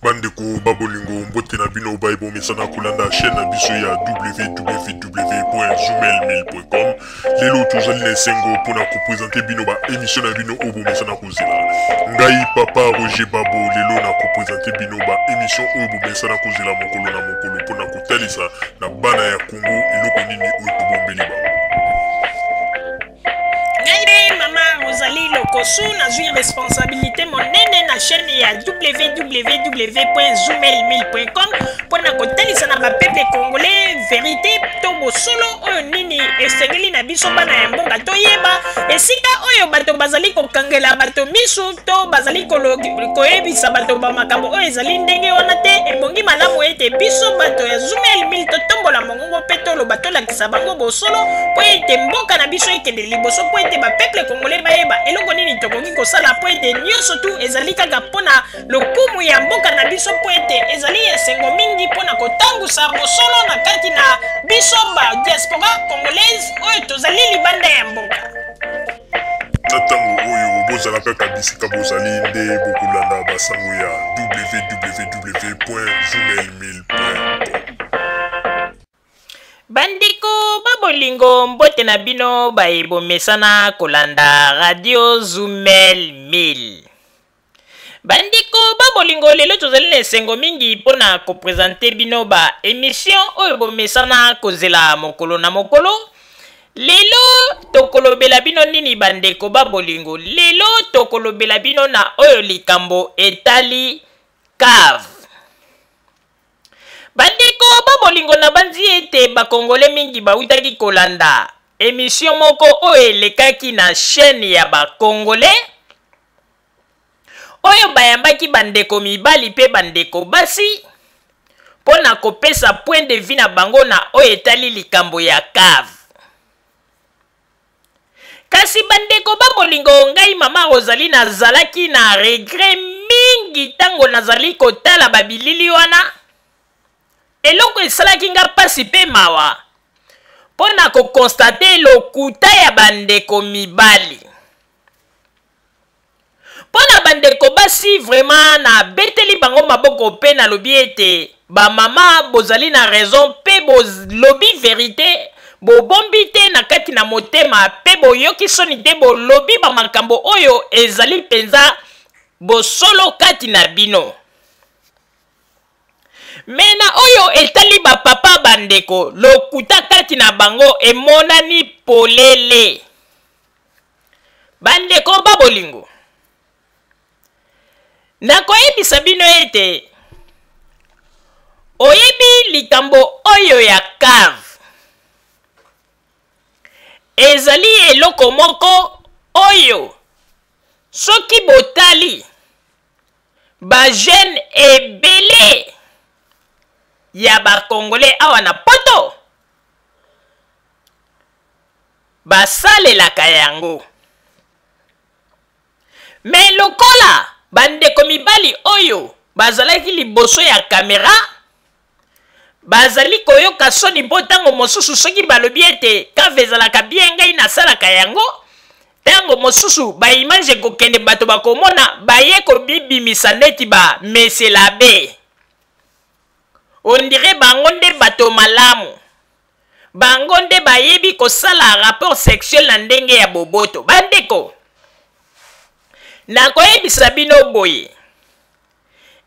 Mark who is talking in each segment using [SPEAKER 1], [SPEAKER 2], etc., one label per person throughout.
[SPEAKER 1] Bandeko ba bolingo, mbote na bino baye bomesana kolanda chaîne na biso ya www.zoomail1000.com. Lelo tozali na esengo mpona kopresente bino ba émission na bino oyo bomesana kozela. Ngai papa Roger Babo lelo na kopresente bino ba émission oyo bomesana kozela mokolo na mokolo mpona kotalisa na bana ya Congo eloko nini oyo tobombeli bango.
[SPEAKER 2] Ngai nde mama Rosalie Lokosu, nazwi responsabilité monene na chaîne ya www.zoomail1000.com mpo na kotalisa na bapeuple congolais verité to bosolo oyo nini esengeli na biso bana ya mboka toyeba esika oyo bato bazali kokangela bato misu to bazali koyebisa bato ba makambo oyo ezali ndenge wana te. Ebongi malamu ete biso bato ya Zoomail 1000 totombola mongongo mpe toloba, tolakisa bango bosolo mpo ete mboka na biso ekende liboso, mpo ete bapeuple congolais bayeba eloko nini tokoki kosala, mpo ete nyonso tu ezali kaka mpo na lokumu ya mboka na biso, mpo ete ezali esengo mingi mpo na kotangusa bosolo na kati na biso ba diaspora congolaise oyo tozali libanda ya mboka.
[SPEAKER 1] Na ntango oyo bozala kaka bisika bozali nde bokolanda basango ya www.zoomail1000.com.
[SPEAKER 2] Bandeko ba bolingo, mbote na bino baye bomesana kolanda radio Zumel 1000. Bandeko ba bolingo, lelo tozali na esengo mingi mpo na kopresente bino ba emission oyo bomesana kozela mokolo na mokolo. Lelo tokolobela bino nini bandeko ba bolingo? Lelo tokolobela bino na oyo likambo etali cave. Bandeko ba bolingo, nabanzi ete bakongole mingi bautaki kolanda emission moko oyo elekaki na chaîne ya bakongole oyo bayambaki bandeko mibali mpe bandeko basi mpo na kopesa point de vue na bango na oyo etali likambo ya cave. Kasi bandeko ba bolingo, ngai mama Rosalie nazalaki na regret mingi ntango nazali kotala babilili wana. Eloko esalaki nga mpasi mpe mawa mpo na kokonstate lokuta ya bandeko mibali. Mpo na bandeko basi, vraiment nabeteli bango maboko mpe nalobi ete bamama bozali na raison mpe bolobi verite, bobombi te na kati na motema mpe boyoki soni te, bolobi bamakambo oyo ezali mpenza bosolo kati na bino. Me na oyo etali bapapa, bandeko, lokuta kati na bango emonani polele. Bandeko ba bolingo, nakoyebisa bino ete oyebi likambo oyo ya cave ezali eloko moko oyo soki botali bajeune ebele ya bakongole awa na poto basalelaka yango. Me lokola bandeko mibali oyo bazalaki liboso ya kamera bazali koyoka soni mpo ntango mosusu soki balobi ete kave ezalaka bien, ngai nasalaka yango, ntango mosusu baimage ekokende, bato bakomona baye kobibimisa neti ba meselabe, ondire bango nde bato malamu, bango nde bayebi kosala rapport sexuel na ndenge ya boboto. Bandeko, nakoyebisa bino boye,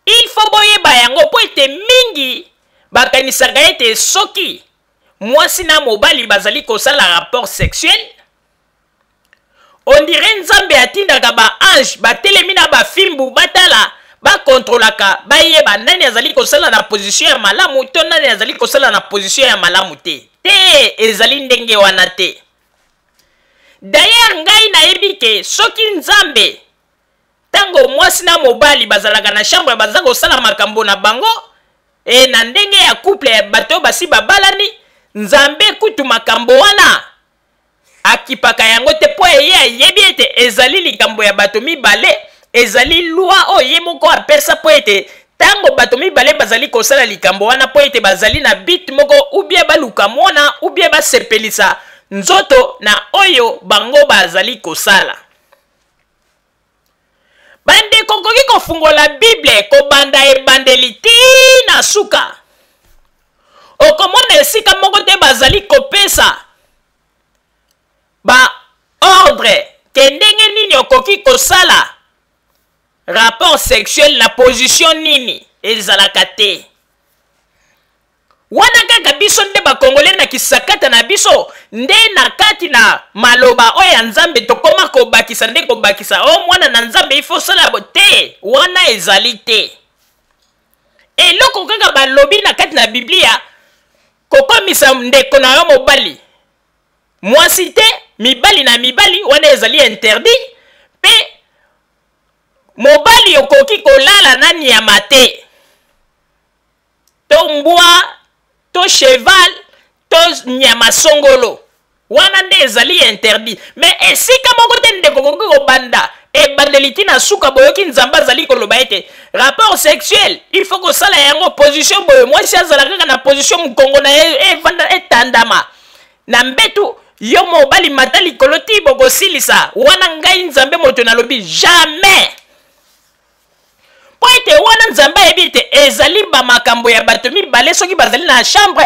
[SPEAKER 2] il faut boyeba yango mpo ete mingi bakanisaka ete soki mwasi na mobali bazali kosala rapport sexuel, on dirait Nzambe atindaka ba ange batelemi na bafimbu, batala, bakontrolaka, bayeba nani azali kosala na position ya malamu to nani azali kosala na position ya malamu te. Te, ezali ndenge wana te. D'ailleurs ngai nayebi ke soki Nzambe, ntango mwasi na mobali bazalaka na chambre baza kosala makambo na bango e na ndenge ya couple ya bato oyo basi babalani, Nzambe kutu makambo wana akipaka yango te, mpo ye ayebi ete ezali likambo ya bato mibale, ezali loi oyo ye moko apesa mpo ete ntango bato mibale bazali kosala likambo wana mpo ete bazali na bit moko, ubie baluka mwana, ubie basepelisa nzoto na oyo bango bazali kosala. Bandeko, okoki kofungola Bible kobanda ebandeli. na suka, okomona esika moko te bazali kopesa ba ordre ke ndenge nini okoki kosala rapport sexuel na position nini, ezalaka te. Wana kaka biso nde bakongole na kisakata na biso nde na kati na maloba oyo ya Nzambe tokoma kobakisa nde kobakisa, o mwana na Nzambe il faut sala bo te, wana ezali te. Eloko kaka balobi na kati na Biblia, kokomisa ndeko na yo mobali mwasi te, mibali na mibali, wana ezali interdit. Pe mobali okoki kolala na nyama te, to mbwa to cheval to nyama songolo, wana nde ezali interdit. Mais esika moko te ndeko okoki kobanda ebandeli ti na suka, boyoki Nzambe azali koloba ete rapport sexuel il faut kosala yango position boye, mwasi azala kaka na position mokongo na ye evanda etandama na mbetu, yo mobali mata likolo ti bokosilisa. Wana ngai Nzambe moto nalobi jamais, mpo ete wana Nzambe ayebi ete ezali bamakambo ya bato mibale. Soki bazali na chambre,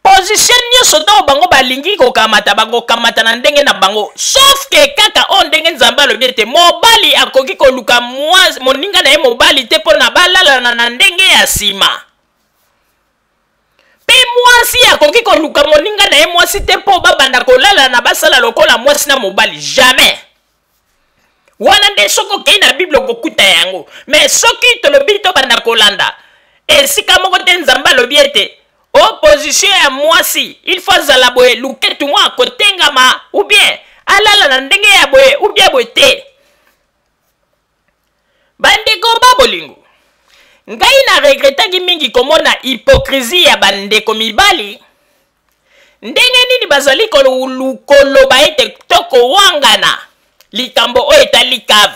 [SPEAKER 2] position nyonso ntango bango balingi kokamata, bakokamata na ndenge na bango, sauf ke kaka oyo ndenge Nzambe alobi ete mobali akoki koluka moninga na ye mobali te mpo na balalana na ndenge ya nsima, mpe mwasi akoki koluka moninga na ye mwasi te mpo babanda kolalana basala lokola mwasi na mobali, jamais. Wana nde soki okei na Bible okokuta yango. Mais soki tolobi tobanda kolanda, esika moko te Nzambe alobi ete opposition ya mwasi il faut azala boye, luketu mwa akotengama ou bien alala na ndenge ya boye ou bien boye te. Bandeko ba bolingo, ngai na regretaki mingi komona hypocrisie ya bandeko mibali, ndenge nini bazali koloba ete to kowangana likambo oyo etali cave.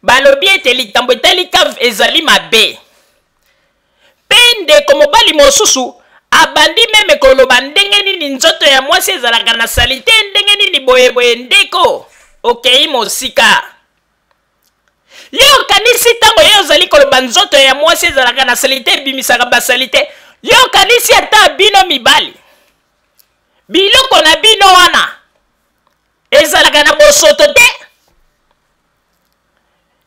[SPEAKER 2] Balobi ete likambo etali cave ezali mabe, mpe ndeko mobali mosusu abandi meme koloba ndenge nini nzoto ya mwasi ezalaka na salite, ndenge nini boyeboye. Ndeko, okei mosika. Yo okanisi ntango yo ozali koloba nzoto ya mwasi ezalaka na salite, ebimisaka basalite, yo okanisi ata bino mibali biloko na bino wana ezalaka na bosoto te?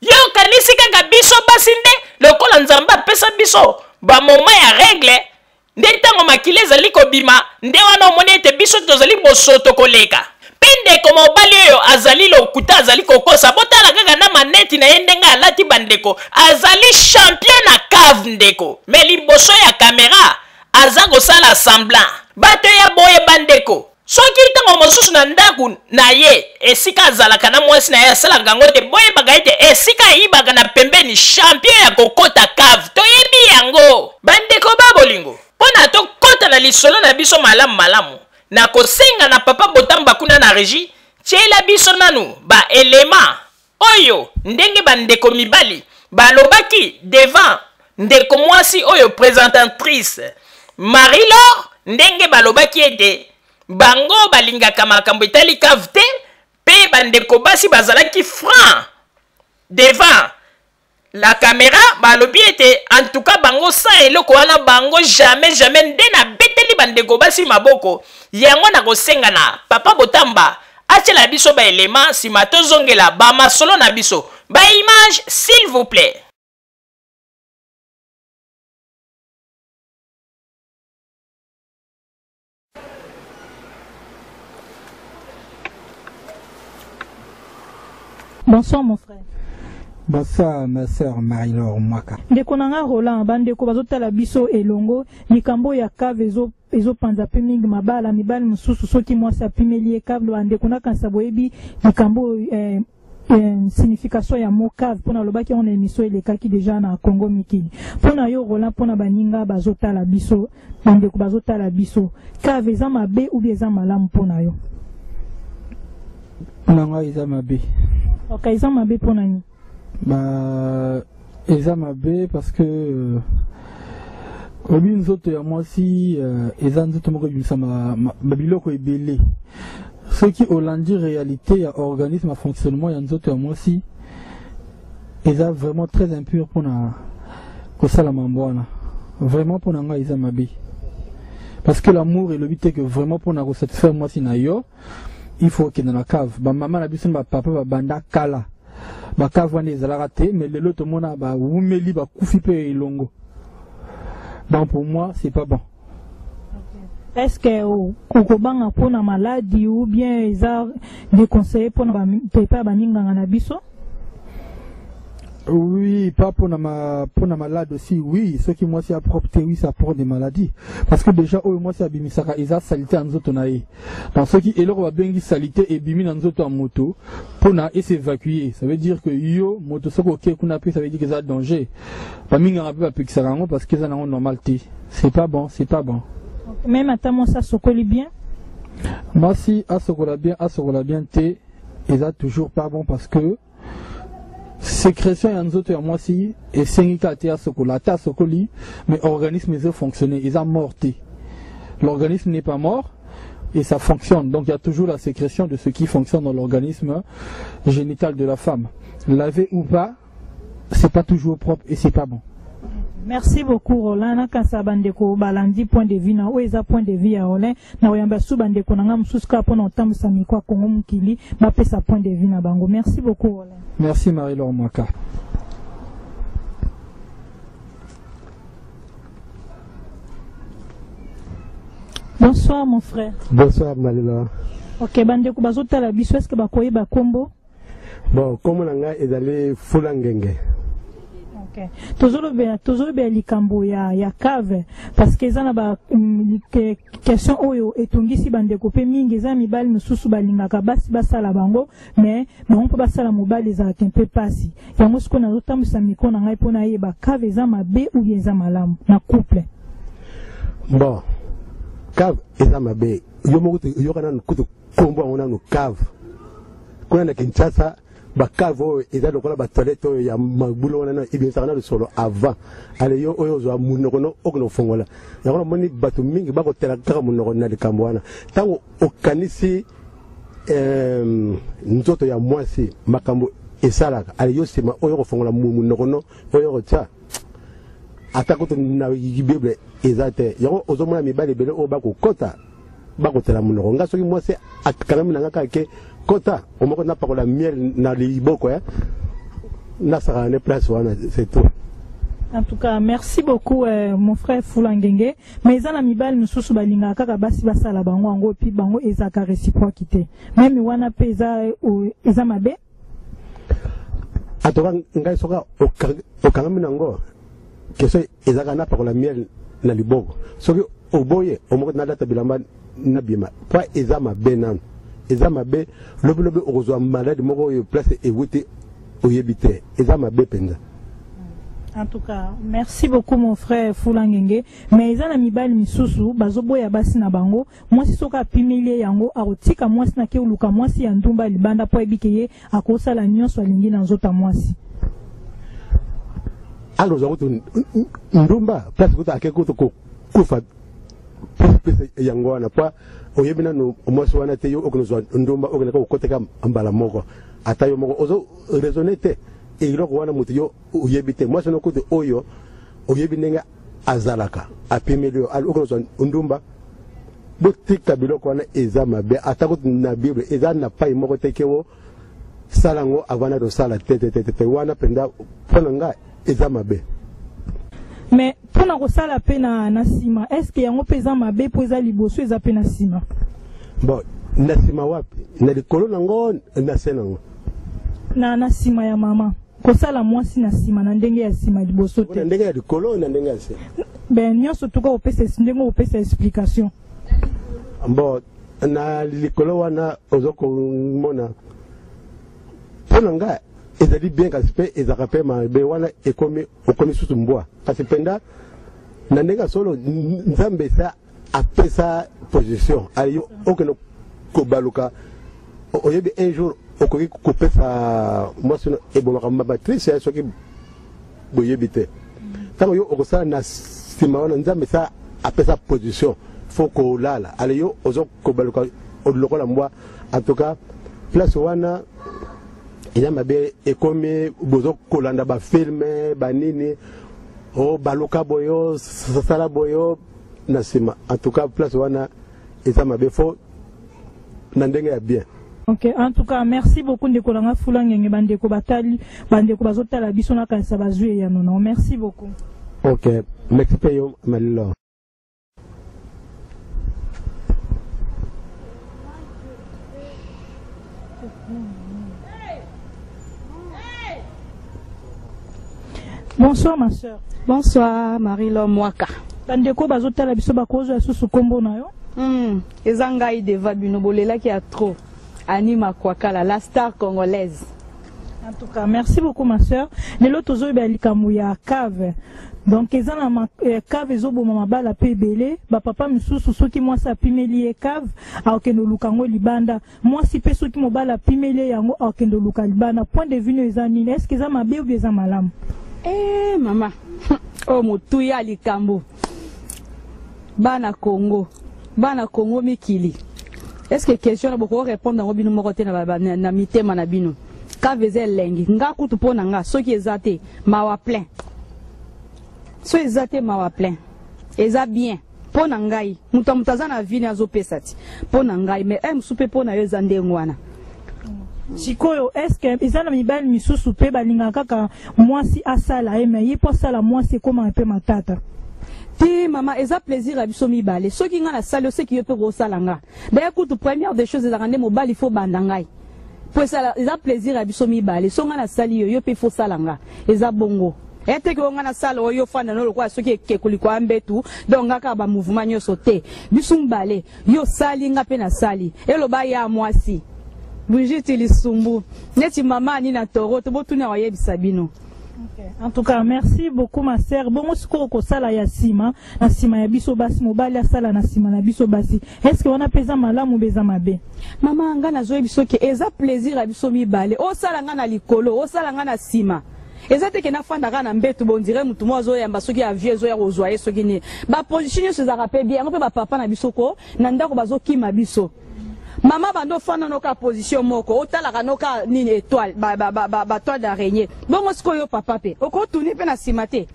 [SPEAKER 2] Yo okanisi kaka biso basi nde lokola Nzambe apesa biso bamoma ya regle, nde ntango makila ezali kobima nde wana omoni ete biso tozali bosoto koleka. Mpe ndeko mobali oyo azali lokuta, azali kokosa. Botala kaka na maneti na ye ndenge alati, bandeko, azali champion na cave ndeko, me liboso ya kamera aza kosala semblant. Bato ya boye bandeko, soki ntango mosusu na ndako na ye esika azalaka na mwasi na ye asalaka yango te, boyebaka ete esika ayibaka na pembeni, champion ya kokota cave, toyebi yango. Bandeko ba bolingo, mpo na tokota na lisolo na biso malamu malamu, nakosenga na papa Botamba kuna na regie, tiela biso nanu ba elema oyo ndenge bandeko mibali balobaki devant ndeko mwasi oyo présentatrice Marie-Laure, ndenge balobaki ete bango balingaka makambo etali cave te, mpe bandeko basi bazalaki franc devant la caméra, balobi ete en tout cas bango sans eloko wana bango jamais jamais. Nde nabeteli bandeko basi maboko yango. Nakosenga na papa Botamba atiela biso ba elema, nsima tozongela ba masolo na biso. Ba image s'il vous plaît.
[SPEAKER 3] Bonsoir mon frère.
[SPEAKER 4] Bonsoir ma sœur Marie-Laure Mwaka.
[SPEAKER 3] Ndeko na nga Roland, bandeko bazotala biso elongo, likambo ya cave ezopanza mpe mingi mabala. Mibali mosusu soki mwasi apimeli ye cave, bandeko nakanisa boyebi likambo signification ya mot cave, mpona alobaki yango na émission elekaki déjà na Congo Mikili. Mpona yo Roland, mpona baninga bazotala biso, bandeko bazotala biso, cave eza mabe ou bien eza malamu mpona yo?
[SPEAKER 4] Mpona ngai eza mabe.
[SPEAKER 3] Ok, eza mabe mpona nini?
[SPEAKER 4] Ba eza mabe parce que oyebi nzoto ya mwasi eza nzoto moko ebimisa babiloko ebele. Soki olandi réalité ya organisme ya fonctionnement ya nzoto ya mwasi, eza vraiment très impur mpona kosala mambo wana. Vraiment mpo na ngai eza mabe, parce que l'amour elobi te que vraiment mpona kosatisfaire mwasi na yo, il faut okende na cave. Bamama na biso na bapapa babanda kala, bacave wana ezalaka te, mais lelo tomona bawumeli, bakufi mpe elongo. Donc pour moi, c'est pas bon.
[SPEAKER 3] Est ce que okobanga mpona maladie ou bien eza déconseillé mpona pepa ya baminganga na biso?
[SPEAKER 4] Oui, pas pour la malade aussi, oui. Soki mwasi propre, oui, ça porte des maladies. Parce que déjà, oyo mwasi abimisaka, eza salité en nzoto na ye. Donc soki eloko babengi salité ebimi na nzoto ya moto, pona s'évacuer, ça veut dire que yo moto soki oke kuna pe, ça veut dire que eza danger. Baminganga pe bapekisaka yango parce que eza nango normal te. C'est pas bon, c'est pas bon.
[SPEAKER 3] Même ata mwasi asokoli bien?
[SPEAKER 4] Mwasi asokola bien te, eza toujours pas bon, parce que sécrétion ya nzoto ya mwasi esengi kaka te asokola. Ata asokoli, mais organisme ezofonctionner, eza mort te. L'organisme n'est pas mort et ça fonctionne. Donc il y a toujours la sécrétion de ce qui fonctionne dans l'organisme génital de la femme. Laver ou pas, c'est pas toujours propre et c'est pas bon.
[SPEAKER 3] Merci beaucoup, Roland. Nakanisa bandeko balandi point de vue na oyo, eza point de vue ya Roland. Na koyamba su bandeko na nga mosusu kaka mpona kotambwisa micro ya Kongo Mokili, bapesa point de vue na bango. Merci beaucoup, Roland.
[SPEAKER 4] Merci, Marie-Laure Mwaka.
[SPEAKER 3] Bonsoir, mon frère.
[SPEAKER 5] Bonsoir, Marie-Laure.
[SPEAKER 3] Ok, bandeko bazotala biso, est ce que bakoyeba kombo?
[SPEAKER 5] Bon, kombo na ngai ezali Fula Ngenge.
[SPEAKER 3] Ok, tozolobela likambo ya cave, parce que eza na ba question oyo etungisi bandeko mpe mingi. Eza mibali mosusu balingaka basi basala bango, mais bango mpo basala mobali ezalaka mpe mpasi. Yango sikoyo nazotambwisa micro na ngai mpo nayeba, cave eza mabe ou bien eza malamu na couple?
[SPEAKER 5] Bon, cave eza mabe. Yo moko yoka nanu kutu kombo yango nanu, cave. Kuna na Kinshasa, bacave oyo eza lokola batoilette oyo ya mabulu wana na ebimisaka na lusolo avant. Ale yo oyo ozwa monoko no, okende kofongola yango. Namoni bato mingi bakotela kaka monoko na likambo wana. Ntango okanisi nzoto ya mwasi, makambo esalaka, ale yo nsima oyo kofongola monoko no, oyo kotia, ata kutu na Bible eza te. Yango ozomona mibali ebele oyo bakokota, bakotela monoko. Nga soki mwasi akangami na nga kaka ke kota omoko, napakola miel na liboko, nasakana ne place wana, c'est tout.
[SPEAKER 3] En tout cas, merci beaucoup, mon frère Fulangenge. Mais eza na mibali mosusu balingaka kaka basi basala bango yango, puis bango ezalaka réciproque te. Même wana mpe eza mabe.
[SPEAKER 5] En tout cas, ngai soki okangami nango, question ezalaka napakola miel na liboko. Soki oboye omoko, nalata bilamba, nabima, po eza mabe nanu, eza mabe. Lobilobi okozwa maladie moko oyo place ewuti oyebi te. Eza mabe mpenza.
[SPEAKER 3] En tout cas, merci beaucoup, mon frère Fulangenge. Mais eza na mibali misusu bazoboya basi na bango. Mwasi soki apimeli ye yango, akotika mwasi na ke oluka mwasi ya ndumba libanda, mpo ayebi ke ye akosala nyonso alingi na nzoto ya mwasi.
[SPEAKER 5] Alozwa kutu ndumba, place kutu ake kutu kokufa pese yango wana, po oyebi nanu mwasi wana te. Yo okende ndumba, okende kokoteka mbala moko, ata yo moko ozo raisonner te. Eloko wana moto yo oyebi te, mwasi no kutu oyo oyebi ndenge azalaka, apimeli yo, okende kozwa ndumba. Botika biloko wana, eza mabe. Ata kutu na Bible eza na pai moko te ke wo sala yango avant na tosala te. Te, te, te, wana mpenza mpo na nga eza mabe.
[SPEAKER 3] Mais mpona kosala mpe na nsima, est ce que yango mpe eza mabe, mpo eza liboso, eza mpe na nsima?
[SPEAKER 5] Bon, na nsima wapi? Na likolo nango, na se nango?
[SPEAKER 3] Na nsima ya mama, kosala mwasi na nsima, na ndenge ya nsima, liboso te.
[SPEAKER 5] Na ndenge ya likolo, na ndenge ya se?
[SPEAKER 3] Ben, nyonso tuka kopesa ndenge okopesa explication.
[SPEAKER 5] Bon, na likolo wana oza komona, mpo na nga ezali bien, kasi mpe ezalaka mpe mabe. Wana ekomi okomi susu mbwa. Kasi mpenza na ndenge ya solo, Nzambe esa apesa position ali okende kobaluka. Oyebi, un jour okoki kopesa mwasi no, ebomaka matrice. Soki boyebi te, ntango yo okosala na nsima wana, Nzambe esa apesa position fo kolala, ale yo oza kobaluka lokola mbwa. En tout cas, place wana eza mabe. Ekomi bozo kolanda bafilm banini. O baluka boye, o sala boye, o na nsima. En tout cas place wana eza mabe, fo na ndenge ya bien.
[SPEAKER 3] Ok, en tout cas, merci beaucoup ndeko nanga Fula Ngenge, bandeko batali, bandeko bazotala biso na kanisa bazwi eyano na. Merci beaucoup.
[SPEAKER 5] Ok, merci pe yo Malilo.
[SPEAKER 3] Bonsoir ma soeur.
[SPEAKER 6] Bonsoir Marie-Laure Mwaka.
[SPEAKER 3] Bandeko bazotala biso bakozwa susu kombo na yo.
[SPEAKER 6] Eza ngai deva bino bolelaki ya trop. Annie Makwakala, la star congolaise.
[SPEAKER 3] En tout cas, merci beaucoup ma soeur. Lelo tozoyeba likambo ya cave. Donc eza na cave ezoboma mabala pe ebele. Ba papa misusu soki mwasi apimeli ye cave, akokende oluka yango libanda. Mwasi pe soki mobali apimeli ye yango, akokende oluka libanda. Point de vue no eza nini? Est-ce que eza mabe ou bien eza malamu?
[SPEAKER 6] Mama, oh motuya likambo. Bana Congo, bana Congo mikili. Est-ce que question na boko répondre yango bino moko te na mitema na bino? Cave eza elengi. Nga kutu mpo na nga soki eza te mawa plein. So eza te mawa plein. Eza bien mpo na ngai. Moto moto aza na vie ne azopesa ti mpo na ngai, mais mosusu mpe mpo na yo eza ndenge wana.
[SPEAKER 3] Sikoyo est-ce que eza na mibali misusu mpe balingaka kaka mwasi asala ye, mais ye mpo asala mwasi ekóma mpe matata?
[SPEAKER 6] Te mama, eza plaisir ya biso mibale. Soki nga nasali, oseki yo mpe kosala nga. D'ailleurs kutu première des choses ezalaka nde mobali fo banda ngai. Po esala eza plaisir ya biso mibale. So nga nasali yo, yo mpe fo sala nga. Eza bongo. Ete ke nga nasala oyo fanda no lokola soki ekekoli kwa mbetu, donc nga kaka ba mouvement nyonso te. Biso mibale, yo sali nga mpe nasali. Eloba ya mwasi. Brigitte Lisumbu, neti mama ani na toro to botuna oyebisa bino.
[SPEAKER 3] Okay. En tout cas, merci beaucoup ma sœur. Bongo sikoyo kosala ya nsima, na nsima ya biso basi, mobali asala na nsima na biso basi. Est-ce que wana peza malamu beza mabe?
[SPEAKER 6] Mama, nga nazoyebi soki eza plaisir ya biso mibale. Osala nga na likolo, osala nga na nsima. Eza te ke nafandaka na mbetu bondire mutu moko azoyamba soki avie ezoya kozwa ye soki nini. Ba position nyonso ezalaka pe bien. Yango mpe bapapa na biso ko na ndako bazokima biso. Mama bando fanda noka position moko, otalaka noka nini étoile, ba toile d'araignée. Bongo sikoyo papa pe okotuni pe na nsima te.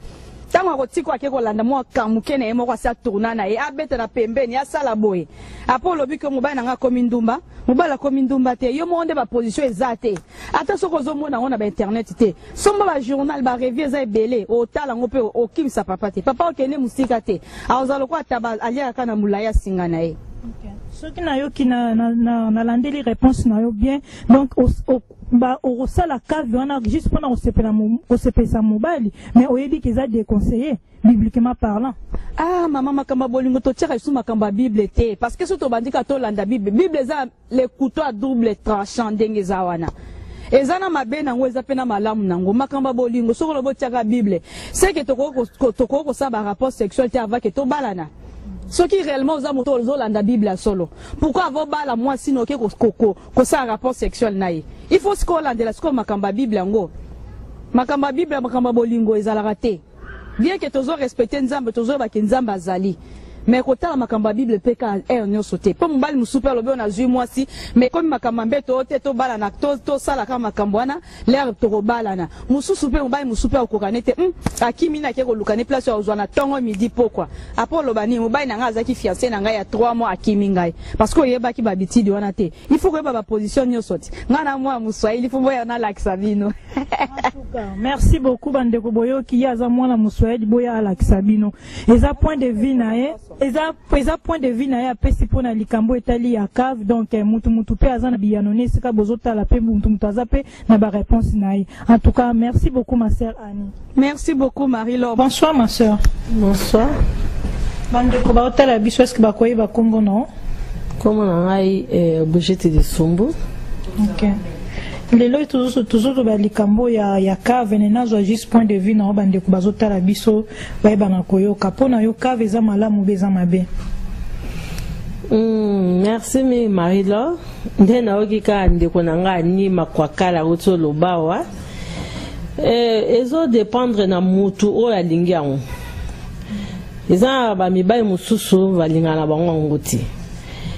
[SPEAKER 6] Ntango akotika ake kolanda mwa kamuke na ye moko asi atourna na ye, abeta na pembeni, asala boye. Apo olobi ke mobali na nga akomi ndumba, mobali akomi ndumba te, yo moko nde ba position eza te. Ata soki ozomona yango na ba internet te, somba ba journal, ba revue eza ebele, otala yango mpe okimisa papa te. Papa okende mosika te, akozala lokola taba aliaka kaka na molai ya singa na ye.
[SPEAKER 3] Okay. Soki nayoki nalandeli réponse na yo bien, donc okosala cave wana juste mpona kosepelisa mobali, mais oyebi ke eza déconseillé bibliquement parlant.
[SPEAKER 6] Ah mama, makambo ya bolingo totiaka lisusu makambo ya Bible te, parce que soki tobandi kaka tolanda Bible, Bible eza le couteau à double tranchant. Ndenge eza wana, eza na mabe nango, eza mpe na malamu nango. Makambo ya bolingo, soki olobi otiaka Bible, c'est que tokoki kosala barapport sexuel te avant ke tobalana. Soki réellement oza moto ozolanda Bible ya solo, pourquoi avant obala mwasi na oke kosala rapport sexuel na ye? Il faut sikoyo olandela sikoyo makambo ya Bible yango. Makambo ya Bible, makambo ya bolingo ezalaka te. Bien que tozo respecte Nzambe, tozoyebaki Nzambe azali, mais kotala makambo ya Bible mpe kaka heure nyonso te. Mpo mobali mosusu mpe alobi oyo nazwi mwasi, mais komi makambo ya mbeto oyo te, tobalana, tosalaka makambo wana lere tokobalana. Mosusu mpe mobali mosusu mpe akokoka nete akimi na ake koluka ne place oyo azwa na ntongo midi pokwa. Apo oloba nini? Mobali na ngai azalaki fiancé na ngai ya 3 mois, akimi ngai parce que oyebaki babitidi wana te. Il faut koyeba baposition nyonso ti ngai na mwana moswahili fo boya nalakisa bino.
[SPEAKER 3] En tout cas, merci beaucoup bandeko boyoki, ye aza mwana moswahili, boya alakisa bino. Eza point de vue na ye, eza point de vue na ye apesi mpona likambo etali ya cave. Donc mutu mutu mpe aza na biyano ne esika bozotala mpe mutu mutu aza mpe na baréponse na ye. En tout cas, merci beaucoup ma sœur Annie.
[SPEAKER 6] Merci beaucoup Marie-Laure.
[SPEAKER 3] Bonsoir ma sœur.
[SPEAKER 7] Bonsoir.
[SPEAKER 3] Bandeko baotala biso, est-ce que bakoyeba nkombo na yo?
[SPEAKER 7] Kombo na ngai Brigitte Lisumbu.
[SPEAKER 3] Ok. Lelo tozoloba likambo ya cave ne nazwa juste point de vue na yo, bandeko bazotala biso bayeba na koyoka. Mpo na yo, cave eza malamu be eza mabe?
[SPEAKER 7] Merci mingi Marie-Laure. Nde nayoki kaka ndeko na ngai Ani Makwakala auti oloba awa. Ezodépendre na mutu oyo alingi yango. Eza na bamibali mosusu balingaka na bango yango te,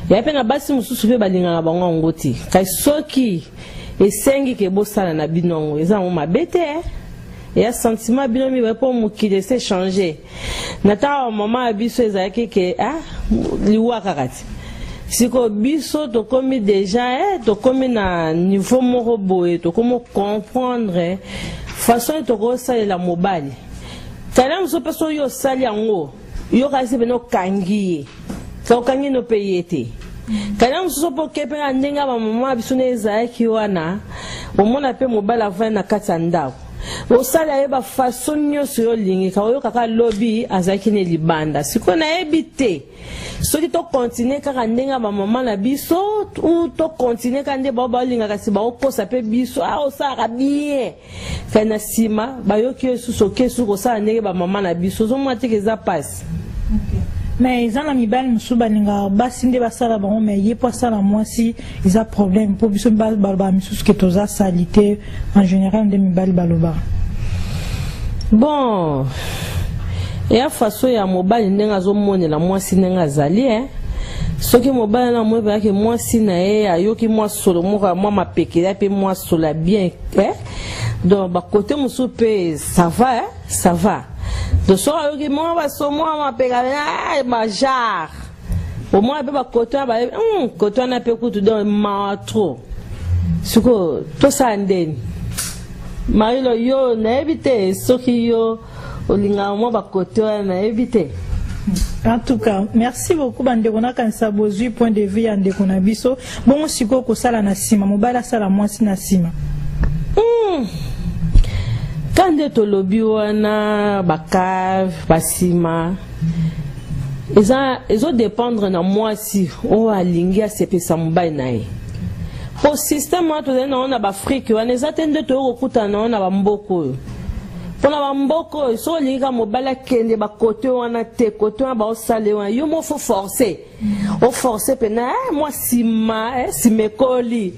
[SPEAKER 7] ya mpe na basi mosusu mpe balingaka na bango yango te. Kasi soki esengi ke bosala na bino yango, eza yango mabe te. Eya sentiment bino mibale mpo mokili ese change. Na ntango ya mama ya biso ezalaki ke ah, liwa kaka ti. Sikoyo biso tokomi deja eh, tokomi na niveau moko boye, tokomi comprendre façon tokosalela mobali. Tala mosusu mpe soki osali yango, yo kasi pene okangi ye. Ka okangi no mpe ye te. Tala mosusu mpo oke mpe na ndenge ya bamama biso nde ezalaki wana, omona mpe mobali avandi na kati ya ndako. Osala ye ba façon nyonso yo olingi, ka oyoka kaka lobi azalaki ne libanda. Sikoyo nayebi te soki to continuer kaka ndenge ya bamama na biso ou to continuer kaka nde bao balinga kasi baokosa mpe biso, ah, osalaka bien. Kasi na nsima bayoki yo lisusu oke lisusu kosala ndenge bamama na biso, ozomona te ke eza mpasi.
[SPEAKER 3] Okay. Mais eza na mibali mosusu balingaka basi nde basala bango, mais ye mpo asala mwasi eza problème, mpo biso balobaka misusu ke toza salite en général nde mibali balobaka.
[SPEAKER 7] Bon, eya façon ya mobali ndenge azomonela mwasi ndenge azali eh. Soki mobali na moi bayaki mwasi na ye ayoki mwa solo moko ya mwa mapekela mpe mwa solo ya bien eh. Donc bakote mosusu mpe ça va eh? Ça va. Donc soki ayoki mwa baso mwa mapeka bagenre omona mpe bakote wana bayebi kote wana mpe kutu donc mawa trop. Sikoyo tosala ndeni Marilo, yo nayebi te soki yo olingaka mwa bakote wana, nayebi te.
[SPEAKER 3] En tout cas, merci beaucoup bandeko, nakanisa bozwi point de vue ya ndeko na biso. Bongo sikoyo kosala na nsima, mobali asala mwasi na nsima.
[SPEAKER 7] Ka nde tolobi wana bacave basima eza ezodépendre na mwasi oyo alingi asepesa mobali na ye. Po système wana tozali nango na baafrike wana eza te nde toyei kokutana nango na bamboka oyo. Mpona bamboka oyo soki olingi kaka mobali akende bakote wana te, kote wana baosala wana, yo mo fo forcer, oforce mpena eh, mwa nsima eh, nsima ekoli.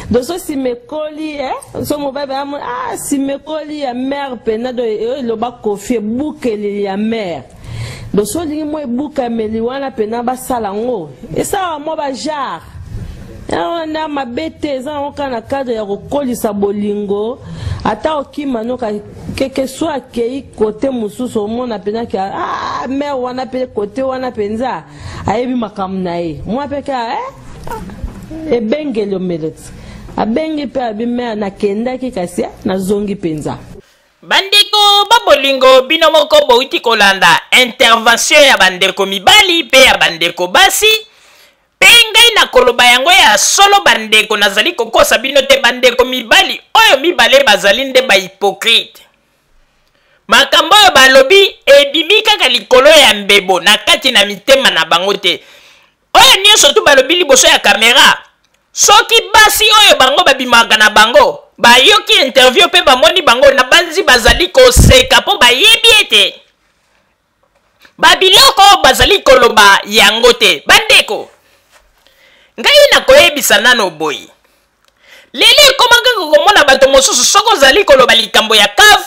[SPEAKER 7] Donc so nsima ekoli eh, so mobali baya ah, nsima ekoli ya mare mpena, donc oyo eloba Kofi ebukeleli ya mare. Donc so olingi mwa ebukameli wana mpena basala yango, esalaka mwa bagenre wana mabe te, eza yango kaka na cadre ya kokolisa bolingo. Ata okima noka keke so akei kote mosusu, omona mpena ke ah, mare wana mpe kote wana mpenza ayebi makambo na ye, mwa mpe kaka eh, ebengeli omeleti abengi mpe abi mare nakendaki kasi nazongi mpenza.
[SPEAKER 2] Bandeko ba bolingo, bino moko bowuti kolanda intervention ya bandeko mibali mpe ya bandeko basi, mpe ngai nakoloba yango ya solo bandeko, nazali kokosa bino te, bandeko mibali oyo mibale bazali nde ba hypocrite. Makambo oyo balobi ebimi kaka likolo ya mbebo, na kati na mitema na bango te. Oyo nyonso tu balobi liboso ya kamera, soki basi oyo bango babimaka na bango bayoki interview mpe bamoni bango na banzi bazali koseka, mpo bayebi ete babiloko oyo bazali koloba yango te. Bandeko, ngai nakoyebisa nano boye, lelo ekoma kaka komona bato mosusu, soki ozali koloba likambo ya cave,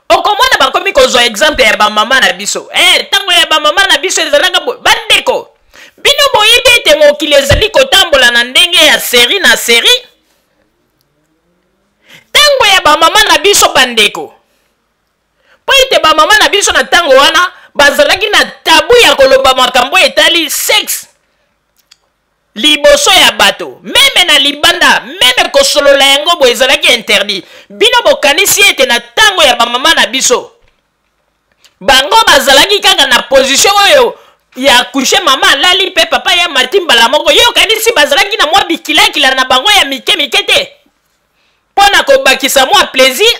[SPEAKER 2] okomona bakomi kozwa exemple ya bamama na biso. Ntango ya bamama na biso ezalaka boye. Bandeko, bino boyebi ete mokili ezali kotambola na ndenge ya seri na seri. Ntango ya bamama na biso, bandeko, mpo ete bamama na biso na ntango wana bazalaki na tabu ya koloba makambo etali sexe liboso ya bato, meme na libanda, meme kosolola yango boye ezalaki interdit. Bino bokanisi ete na ntango ya bamama na biso bango bazalaki kaka na position oyo ya couche, mama alali mpe papa ya mati mbala moko? Yo okanisi bazalaki na mwa bikilakila na bango ya mike mike te mpo na kobakisa mwa plaisir?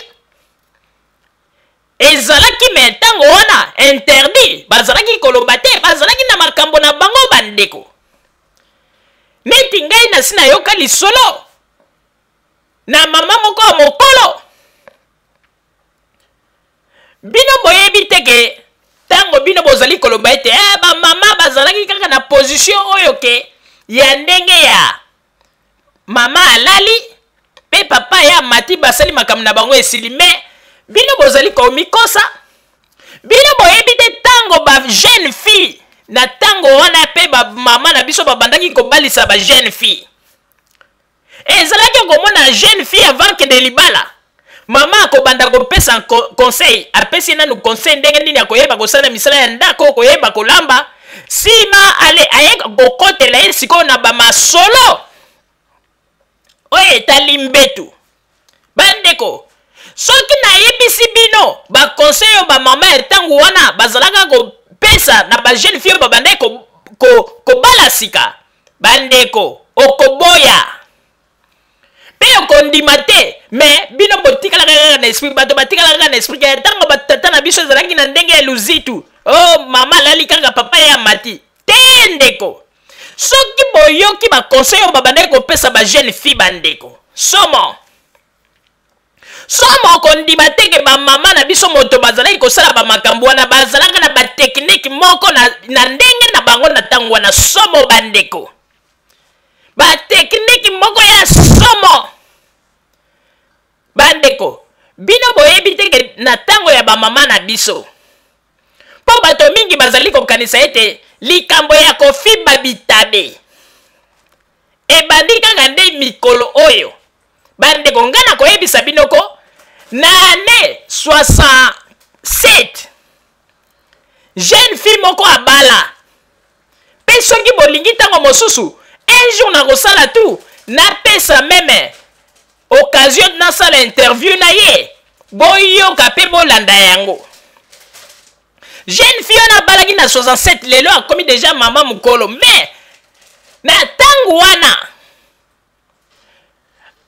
[SPEAKER 2] Ezalaki, me ntango wana interdit, bazalaki koloba te, bazalaki na makambo na bango. Bandeko, neti ngai nasi nayoka lisolo na mama moko ya mokolo, bino boyebi te ke ntango bino bozali koloba ete bamama bazalaki kaka na position oyo ke ya ndenge ya mama alali mpe papa ya mati, basali makambo na bango esili, me bino bozali komikosa. Bino boyebi te ntango ba jeune fille na ntango wana mpe bamama na biso babandaki kobalisa ba jeune fille, ezalaki komona jeune fille avant kende libala. Mama akobanda kopesa conseil, apesi nanu conseil ndenge nini akoyeba kosala misala ya ndako, koyeba kolamba. Sima ale aye kokotela ye sikoyo na bamasolo oyo etali mbetu. Bandeko, soki nayebisi bino baconseil oyo bamama ya ntango wana bazalaka kopesa na bajeune fille oyo babandaki kobala sika, bandeko, okoboya mpe okondima te. Me bino botikalaka kaka na esprit, bato batikalaka kaka na esprit ya ntango batata na biso ezalaki na ndenge ya luzitu. O oh, mama alali kaka, papa ye amati te. Ndeko, soki boyoki baconseil oyo babandaki kopesa bajeune fille, bandeko, somo somo, okondima te ke bamama na biso moto bazalaki kosala bamakambo wana, bazalaka na bateknike moko na ndenge na bango na ntango wana. Somo bandeko, bateknike moko ya somo. Bandeko, bino boyebi te ke na ntango ya bamama na biso, mpo bato mingi bazali kokanisa ete likambo ya kofiba bitabe ebandi kaka nde mikolo oyo. Bandeko, ngai nakoyebisa bino ko na année 67 jeune fille moko abala, mpe soki bolingi ntango mosusu un jour nakosala tout napesa meme occasion nasala interview na ye, boyoka mpe bolanda yango. Jeune fille wana abalaki na 67, lelo akomi deja mama mokolo, mais na ntango wana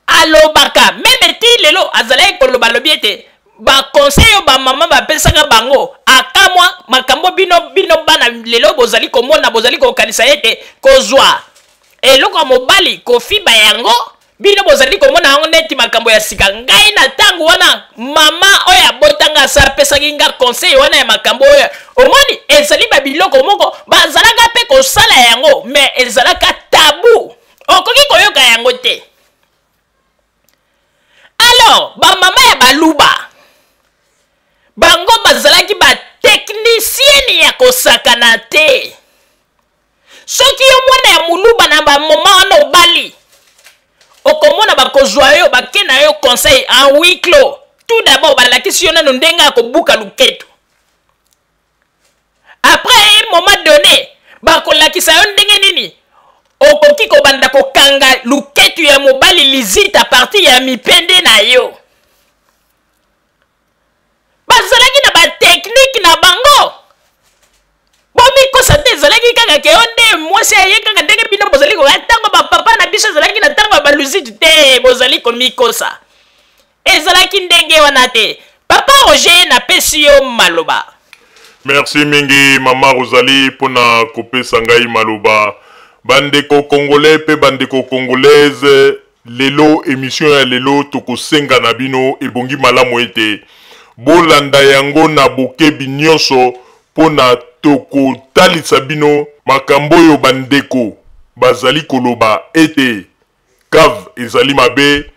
[SPEAKER 2] alobaka meme ti lelo azalaki koloba, alobi ete baconseil oyo bamama bapesaka bango, akamwa makambo bino bana lelo bozali komona, bozali kokanisa ete kozwa eloko ya mobali kofiba yango, bino bozali komona yango neti makambo ya sika. Ngai na ntango wana mama oyo abotanga asa apesaki nga conseil wana ya makambo oyo omoni ezali babiloko moko bazalaka mpe kosala yango, me ezalaka tabu, okoki koyoka yango te. Alors bamama ya baluba bango bazalaki bateknisieni ya kosakana te. Soki yo mwana ya moluba na bamoma wana obali, okomona bakozwa yo, bake na yo conseil en huis clos. Tout d'abord balakisi yo nano ndenge ya kobuka luketu. Après un moment donné bakolakisa yo ndenge nini okoki kobanda kokanga luketu ya mobali lizita partir ya mipende na yo. Bazalaki na bateknike na bango, bomikosa te. Ezalaki kaka ke yo nde mwasi aye kaka ndenge bino bozali koya ntango bapapa na biso ezalaki na ntango ya baluzitu te, bozali komikosa, ezalaki ndenge wana te. Papa Roger, napesi yo maloba.
[SPEAKER 1] Merci mingi mama Rosalie mpona kopesa ngai maloba. Bandeko congolais mpe bandeko congolaise, lelo emission ya lelo tokosenga na bino, ebongi malamu ete bolanda yango na bokebi nyonso mpona tokotalisa bino makambo oyo bandeko bazali koloba ete cave ezali mabe,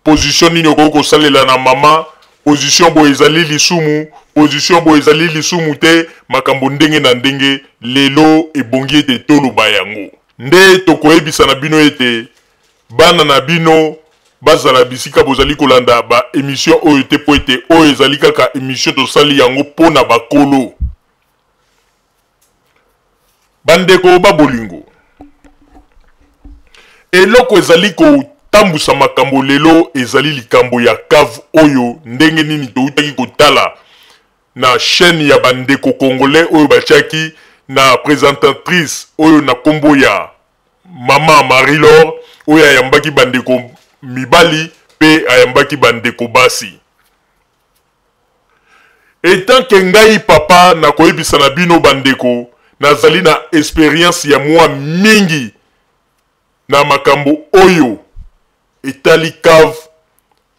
[SPEAKER 1] position nini okoki kosalela na mama, position boye ezali lisumu, position boye ezali lisumu te, makambo ndenge na ndenge. Lelo ebongi ete toloba yango, nde tokoyebisa na bino ete bana na bino bazala bisika bozali kolanda ba emission oyo te, mpo ete oyo ezali kaka emission tosali yango mpo na bakolo. Bandeko ba bolingo, eloko ezali kotambusa makambo lelo ezali likambo ya cave oyo ndenge nini toutaki kotala na chaîne ya bandeko congolais oyo batiaki na présentatrice oyo na kombo ya mama Marie-Laure, oyo ayambaki bandeko mibali mpe ayambaki bandeko basi. Etant que ngai papa, nakoyebisa na bino bandeko, nazali na experience ya mwa mingi na makambo oyo etali cave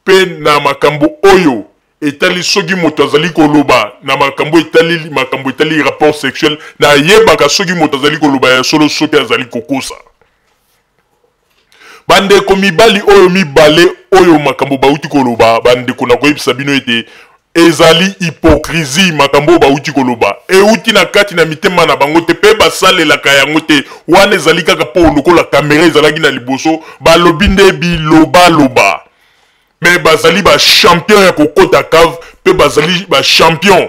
[SPEAKER 1] mpe na makambo oyo etali soki moto azali koloba na makambo etali rapport sexuel. Nayebaka soki moto azali koloba ya solo, soki azali kokosa. Bandeko mibali oyo mibale oyo makambo bauti koloba, bandeko, nakoyebisa bino ete ezali hypocrisie. Makambo oyo bauti koloba euti na kati na mitema na bango te mpe basalelaka yango te. Wana ezali kaka mpo lokola kamera ezalaki na liboso, balobi nde bilobaloba. Mais bazali ba champion ya kokota cave mpe bazali ba champion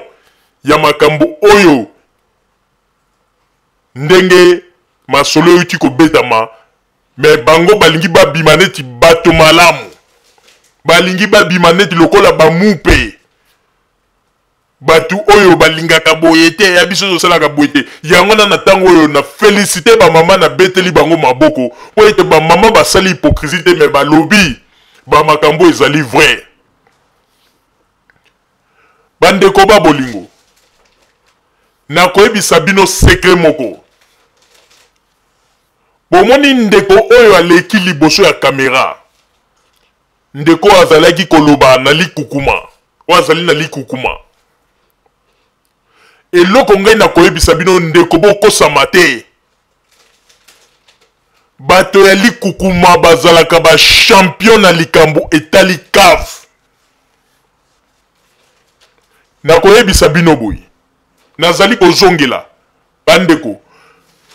[SPEAKER 1] ya makambo oyo ndenge masolo euti kobetama. Me bango balingi babima neti bato malamu, balingi babima neti lokola bamupe, bato oyo balingaka boye te, ya biso tosalaka boye te. Yango na ntango oyo na felicite bamama, nabeteli bango maboko mpo ete bamama basali hypocrisie te, me balobi bamakambo ezali vrai. Bandeko ba bolingo, nakoyebisa bino secret moko. Bomoni ndeko oyo aleki liboso ya kamera, ndeko oyo azalaki koloba na likukuma, oyo azali na likukuma. Eloko ngai nakoyebisa bino ndeko, bokosama te. Bato ya likukuma bazalaka ba champion na likambo etali cave. Nakoyebisa bino boye, nazali kozongela bandeko,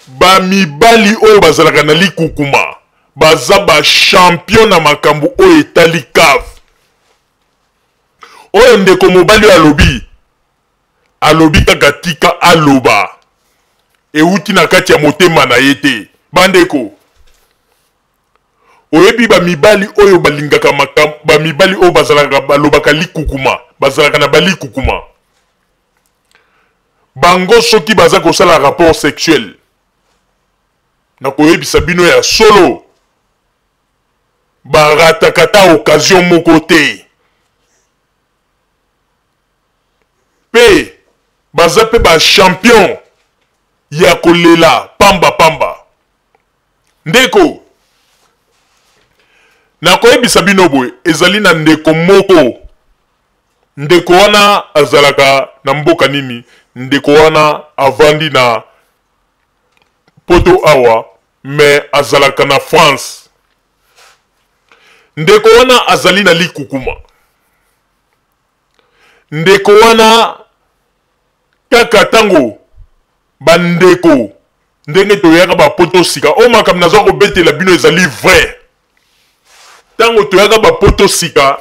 [SPEAKER 1] ba mibali oyo bazalaka na likukuma baza ba champion na makambo oyo etali cave. Oyo ndeko mobali oyo alobi, alobi kaka tika aloba, euti na kati ya motema na ye te. Bandeko, oyebi ba mibali oyo balingaka makambo, ba mibali oyo bazalaka balobaka likukuma, bazalaka na balikukuma, bango soki baza kosala rapport sexuel, nakoyebisa bino ya solo, barataka ata occasion moko te. Mpe baza mpe ba champion ya kolela pamba pamba. Ndeko, nakoyebisa bino boye, ezali na ndeko moko, ndeko wana azalaka na mboka nini, ndeko wana avandi na poto awa, me azalaka na France. Ndeko wana azali na likukuma. Ndeko wana kaka ntango bandeko ndenge toyaka bapoto sika, oyo makambo naza kobetela bino ezali vrai. Ntango toyaka bapoto sika,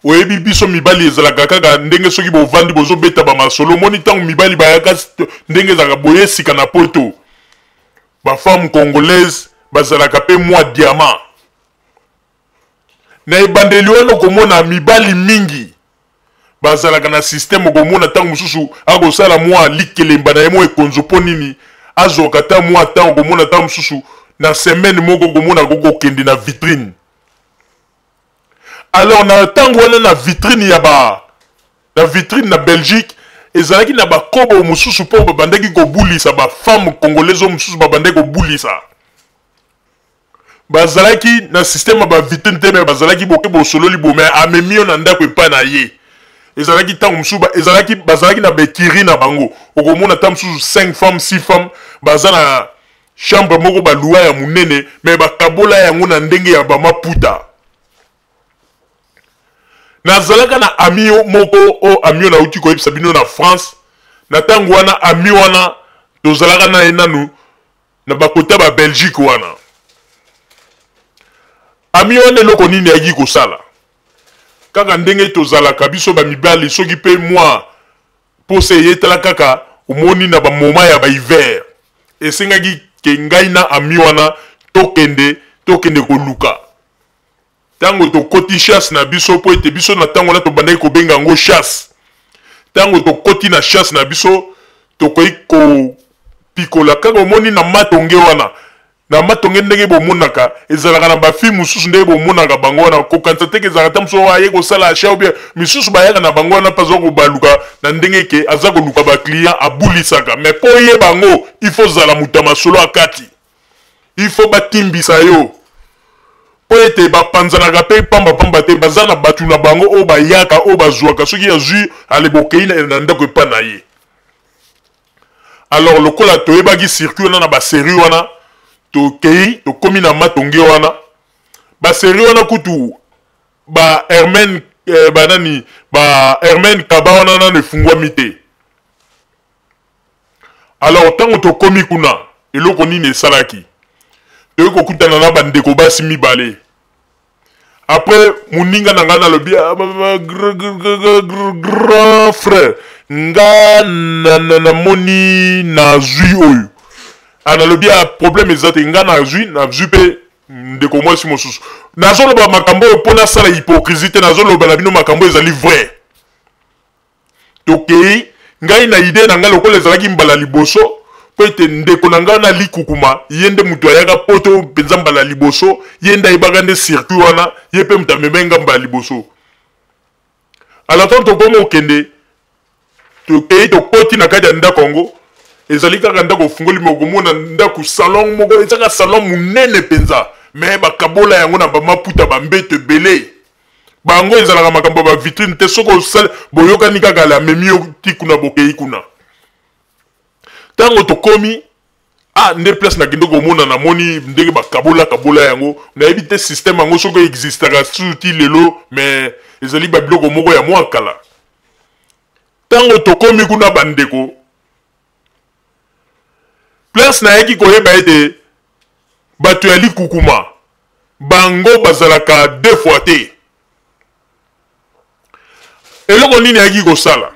[SPEAKER 1] oyebi biso mibali ezalaka kaka ndenge soki bovandi bozobeta bamasolo, omoni ntango mibali bayaka ndenge ezalaka boye sika na poto, bafemme congolaise bazalaka mpe mwa diamant na ebandeli wana. Okomona mibali mingi bazalaka na systeme, okomona ntango mosusu akosala mwa likelemba na ye mwa ekonzo mpo nini azwaka ata mwa ntango. Okomona ntango mosusu na semaine moko okomona akokokende na vitrine. Alors na ntango wana na vitrine ya ba na vitrine na Belgique ezalaki na bakobo mosusu mpo babandaki kobulisa bafemme congolaise oyo mosusu babandaki kobulisa, bazalaki na système ya bavitrine te, me bazalaki boke bosololi bo, me amemi yo na ndako epai na ye. Ezalaki ntango mosusu ezalaki bazalaki na baekiri na bango, okomona ntango mosusu 5 femmes, 6 femmes baza na chambre moko baluwa ya monene, me bakabola yango na ndenge ya bamaputa. Nazalaka na ami moko oyo ami oyo nauti koyebisa bino na France. Na ntango wana ami wana tozalaka na ye nanu na bakota ba Belgique wana. Ami wana eloko nini ayaki kosala? Kaka ndenge tozalaka biso bamibali, soki mpe mwa posa eyetala kaka, omoni na bamoma ya bahiver, esengaki ke ngai na ami wana tokende tokende koluka. Ntango tokoti chasse na biso, mpo ete biso na ntango wana tobandaki kobenga yango chasse, ntango tokoti na chasse na biso, tokoki kopikola kaka. Omoni na matonge wana, na matonge ndenge bomonaka ezalaka na bafille mosusu, ndenge bomonaka bango wana, kokanisa teke ezalaka ta mosusu aye kosala achat ou bien misusu bayaka na bango wana mpe aza kobaluka na ndenge ke aza koluka baclient abulisaka. Mais mpo oyeba yango, il faut zala moto ya masolo ya kati, il faut batimbisa yo, mpo ete bapanzanaka mpe pambapamba te. Baza na bato na bango oyo bayaka, oyo bazwaka soki azwi ale bokei na ndako epai na ye. Alors lokola toyebaki circuit wana na baserie wana, tokei tokomi na matonge wana, baserie wana kutu ba Hermene eh, banani ba Hermene Kaba wana nano efungwami te. Alors ntango tokomi kuna, eloko nini esalaki? Toyei kokutana na bandeko basi mibale. Après moninga na ngai nalobi, ah, grand frère, nga namoni nazwi oyo. Ah, nalobi, ah, problème eza te, nga nazwi, nazwi mpe ndeko mwasi mosusu. Nazoloba makambo oyo mpo nasala hypocrisie te, nazoloba na bino makambo ezali vrai. Tokei, ngai na idee na ngai lokola ezalaki mbala liboso, mpo ete ndeko na ngai na likukuma, ye nde moto ayaka poto mpenza mbala liboso, ye nde ayebaka nde circuit wana, ye mpe moto amemaki ngai mbala liboso. Alors ntango tokomi kokende, tokei tokoti na kati ya ndako yango, ezali kaka ndako ofungoli me okomona ndako salon moko, ezaka salon monene mpenza, me bakabola yango na bamaputa bambeto ebele. Bango ezalaka makambo ya ba vitrine te, soki osali boyokani kaka la amemi yo ti kuna, bokei kuna. Ntango tokomi, ah, nde place nakende komona, namoni ndenge bakabola kabola yango, nayebi te système yango soki existaka susu ti lelo, mais ezali ba biloko moko ya mwa kala. Ntango tokomi kuna bandeko, place nayaki koyeba ete bato ya likukuma bango bazalaka deux fois te. Eloko nini ayaki kosala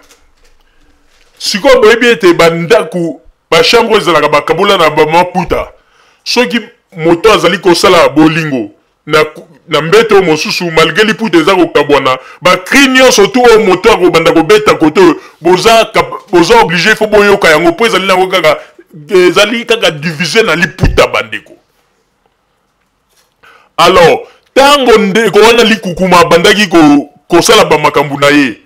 [SPEAKER 1] sikoyo? Boyebi ete bandako bachambre ezalaka bakabola na bamaputa. Soki moto azali kosala bolingo na mbeto mosusu, malgre liputa eza kokabwana, bakri nyonso tu oyo moto akobanda kobeta kote oyo, boza oblige fo boyoka yango, mpo ezali nango kaka, ezali kaka divise na liputa bandeko. Alors ntango ndeko wana likukuma abandaki kosala bamakambo na ye,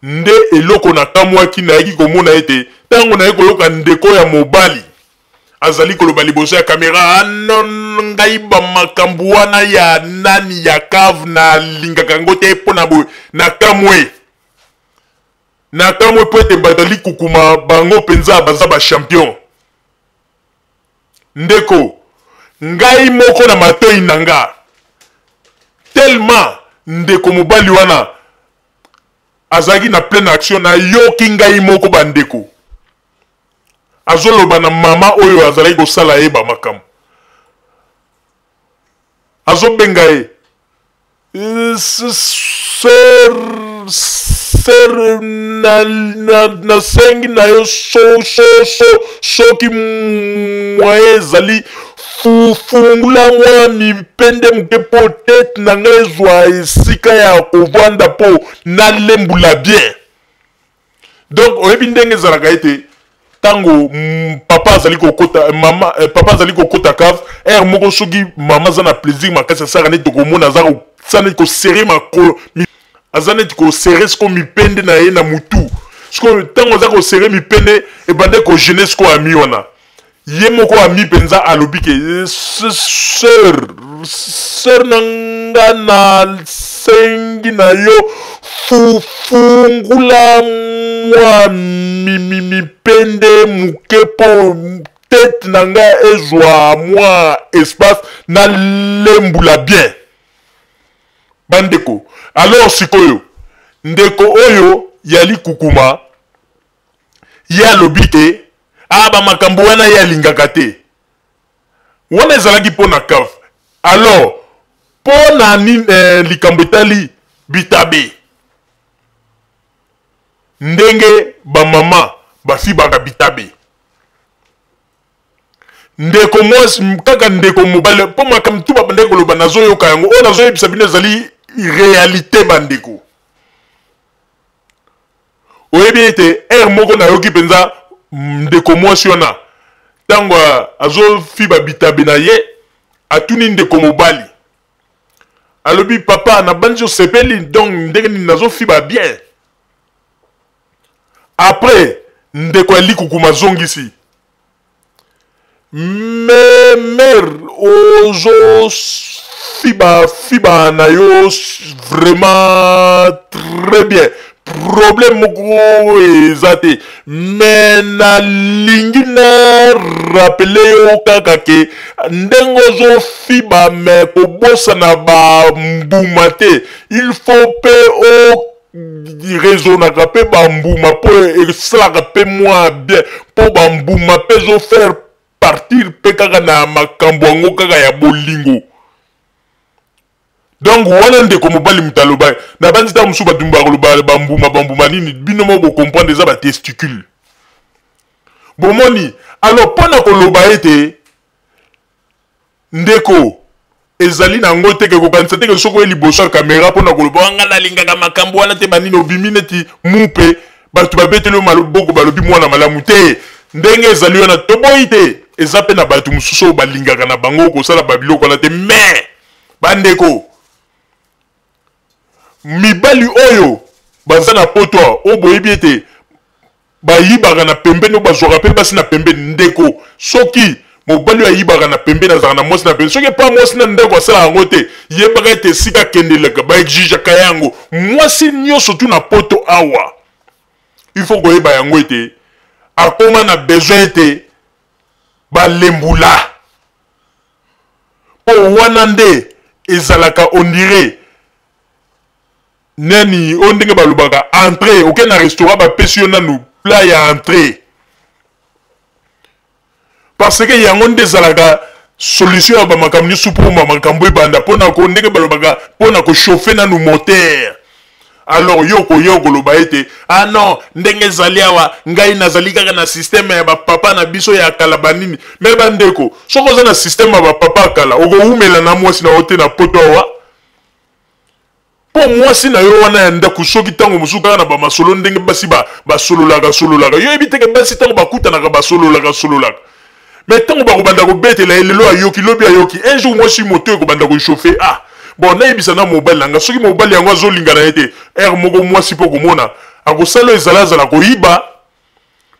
[SPEAKER 1] nde eloko nakamwaki, nayaki komona ete ntango naye koyoka ndeko ya mobali azali koloba liboso ya kamera, ah non, ngai bamakambo wana ya nani ya cave nalingaka yango te mpo na boye. Nakamwe, nakamwe mpo ete bato ya likukuma bango mpenza baza bachampion. Ndeko, ngai moko na matoi na nga, tellement ndeko mobali wana azalaki na pleine action, nayoki ngai moko bandeko azoloba na mama oyo azalaki kosala ye bamakambo, azobenga ye sœur, sœur, nasengi na yo so, so, so, soki moyen ezali, fungula mwa mipende moke mpo tete na ngai ezwa esika ya kovanda mpo nalembula bien. Donc oyebi ndenge ezalaka ete ntango papa azali kokota, mama, papa azali kokota cave, heure moko soki mama aza na plaisir makasi, asalaka neti tokomona aza kosala neti kosere makolo, aza neti kosere sikoyo mipende na ye na mutu. Sikoyo ntango aza kosere mipende, ebande kogene sikoyo ami wana ye moko ami mpenza alobi ke sœur, sœur na nga, nasengi na yo fungula mwa mipende moke mpo tete na nga ezwa mwa espace nalembula bien. Bandeko, alors sikoyo ndeko oyo ya likukuma ye alobi te, ah, bamakambo wana ye alingaka te, wana ezalaki mpo na cave. Alors mpo na nini, likambo etali bitabe, ndenge bamama bafibaka bitabe, ndeko mwasi kaka ndeko mobali, mpo makambo tu babandaki koloba nazoyoka yango, oyo nazoyebisa bino ezali réalité bandeko. Oyebi ete heure moko nayoki mpenza ndeko mwasi wana ntango azofiba bitabe na ye, atuni ndeko mobali, alobi, papa, nabandi osepeli donc ndenge nini nazofiba bien? Après ndeko ya likukuma azongisi, mais mère, ozofiba fiba na yo vraiment très bien, problème moko eza te, mais nalingi na rappeler yo kaka ke ndenge ozofiba, mais kobosana bambuma te, il faut mpe o raisonnaka mpe bambuma mpo esalaka mpe mwa bien, mpo bambuma mpe ezofaire partir mpe kaka na makambo yango kaka ya bolingo. Donc wana ndeko mobali moto aloba, nabanzi ntango mosusu bato bakoloba bambuma bambuma nini, bino moko bocomprendre eza batesticule. Bomoni alors mpo na koloba ete ndeko ezali na yango te ke kokanisa te ke soki oye liboso ya kamera mpo na koloba oh, ngai nalingaka makambo wana te banini obimi neti mupe bato babeteli yo maboko balobi mwana malamu te ndenge ezali wana toboyi te eza mpe na bato mosusu oyo balingaka na bango kosala babiloko wana te mais bandeko mibali oyo baza na poto oyo boyebi ete bayibaka na pembeni oyo bazwaka mpe basi na pembeni ndeko soki mobali oyo ayibaka na pembeni azalaka na mwasi na pembeni soki epa mwasi na ndako asalaka yango te yebaka ete esika akendelaka baexigeaka yango mwasi nyonso tu na poto awa il faut koyeba yango ete akoma na besoin ete balembula mpo wana nde ezalaka ondire nani oyo ndenge balobaka entrée oke na restaurant bapesi yo nanu plat ya entrée parce que yango nde ezalaka solution ya bamakambo nyonso mpo makambo ebanda mpo na ko ndenge balobaka mpo na kochauffe nanu moteur alors yo okoya okoloba ete ah non ndenge ezali awa ngai nazali kaka na systeme ya bapapa na biso ya kala banini me bandeko soki oza na systeme ya bapapa ya kala okowumela na mwasi na yo te na poto awa mpo mwasi na yo wana ya ndako soki ntango mosusu kaka na bamasolo ndenge basi basololaka sololaka yo oyebi teke basi ntango bakutanaka basololaka sololaka me ntango bakobanda kobetela ye lelo ayoki lobi ayoki un jour mwasi moto ekobanda kochauffe ah bon nayebisa na mobali na nga soki mobali yango azolinga na ye te heure moko mwasi mpo komona akosala oyo ezala azala koyiba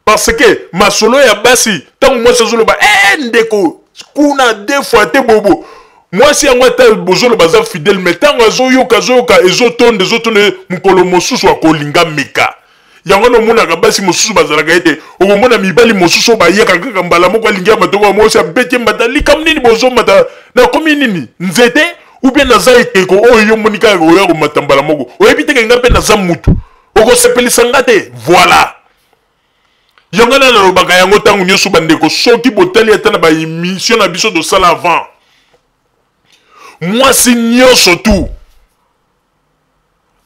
[SPEAKER 1] parce que masolo ya basi ntango mwasi azoloba eh, ndeko kuna deux fois te bobo mwasi yango ata bozoloba aza fidèle mais ntango azoyoka azoyoka ezotonda ezotonda mokolo mosusu akolinga meka yango wana omonaka basi mosusu bazalaka ete okomona mibali mosusu oyo bayaka kaka mbala moko alingi ya matoko ya mwasi abeti mbata likambo nini bozomata nakomi nini nzete ou bien naza ekeko oyo yo omoni kaka oya komata mbala moko oyebi teke nga mpe naza mutu okosepelisa nga te voilà yango wana nalobaka yango ntango nyonso bandeko soki botali ata na baemission na biso tosala avant mwasi nyonso tu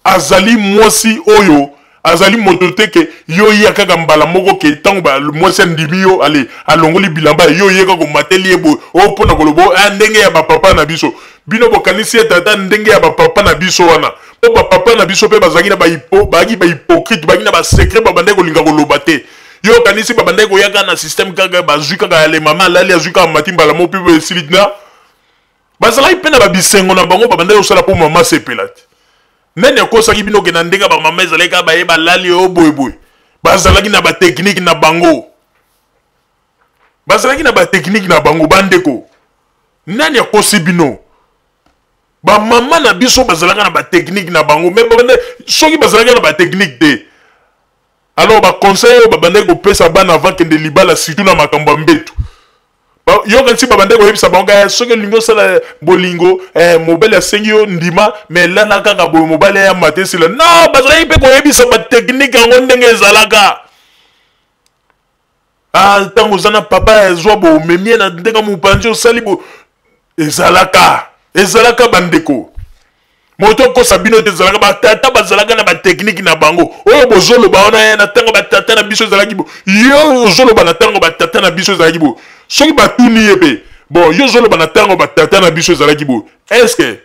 [SPEAKER 1] azali mwasi oyo azali moto te ke yo ya kaka mbala moko ke ntango mwasi andimi yo ale alongoli bilamba yo ye kaka omateli ye boye oyo mpo na koloba ah, ndenge ya bapapa na biso bino bokanisi ete ata ndenge ya bapapa na biso wana mpo bapapa na biso mpe bazalaki na bazalaki bahypocrite bazalaki na basecret babandaki kolinga koloba te yo okanisi babandaki koya kaka na systeme kaka bazwi kaka ya lemama alali azwi kaka mati mbala moko mpe esili na bazalaki mpe na babisengo na bango babandaki kosala mpo mama asepela te nani akosaki bino ke na ndenge bamama ezalaki kaka baye balali oyo boyeboye bazalaki na bateknike na bango bazalaki na bateknike na bango bandeko nani akosi bino bamama na biso bazalaka na bateknike na bango me soki bazalaki na bateknike te alors baconseil oyo babandaki kopesa bana avant kende libala surtout na makambo ya mbetu yoka nsi babandaki koyebisa bango kaka soki olingi osala bolingo eh, mobali asengi yo ndima me lala kaka boye mobali aya mate esila non bazalaki mpe koyebisa bateknike yango ndenge ezalaka ah ntango oza na papa azwa bo omemi ye na ndenge mopanzi osali bo ezalaka ezalaka bandeko moto akosa bino te ezalaka batata bazalaka na bateknike na bango oyo bozoloba wana ya na ntango batata na biso ezalaki bo yo ozoloba na ntango batata na biso ezalaki bo soki batuni ye mpe bon yo ozoloba na ntango batata na biso ezalaki bo estce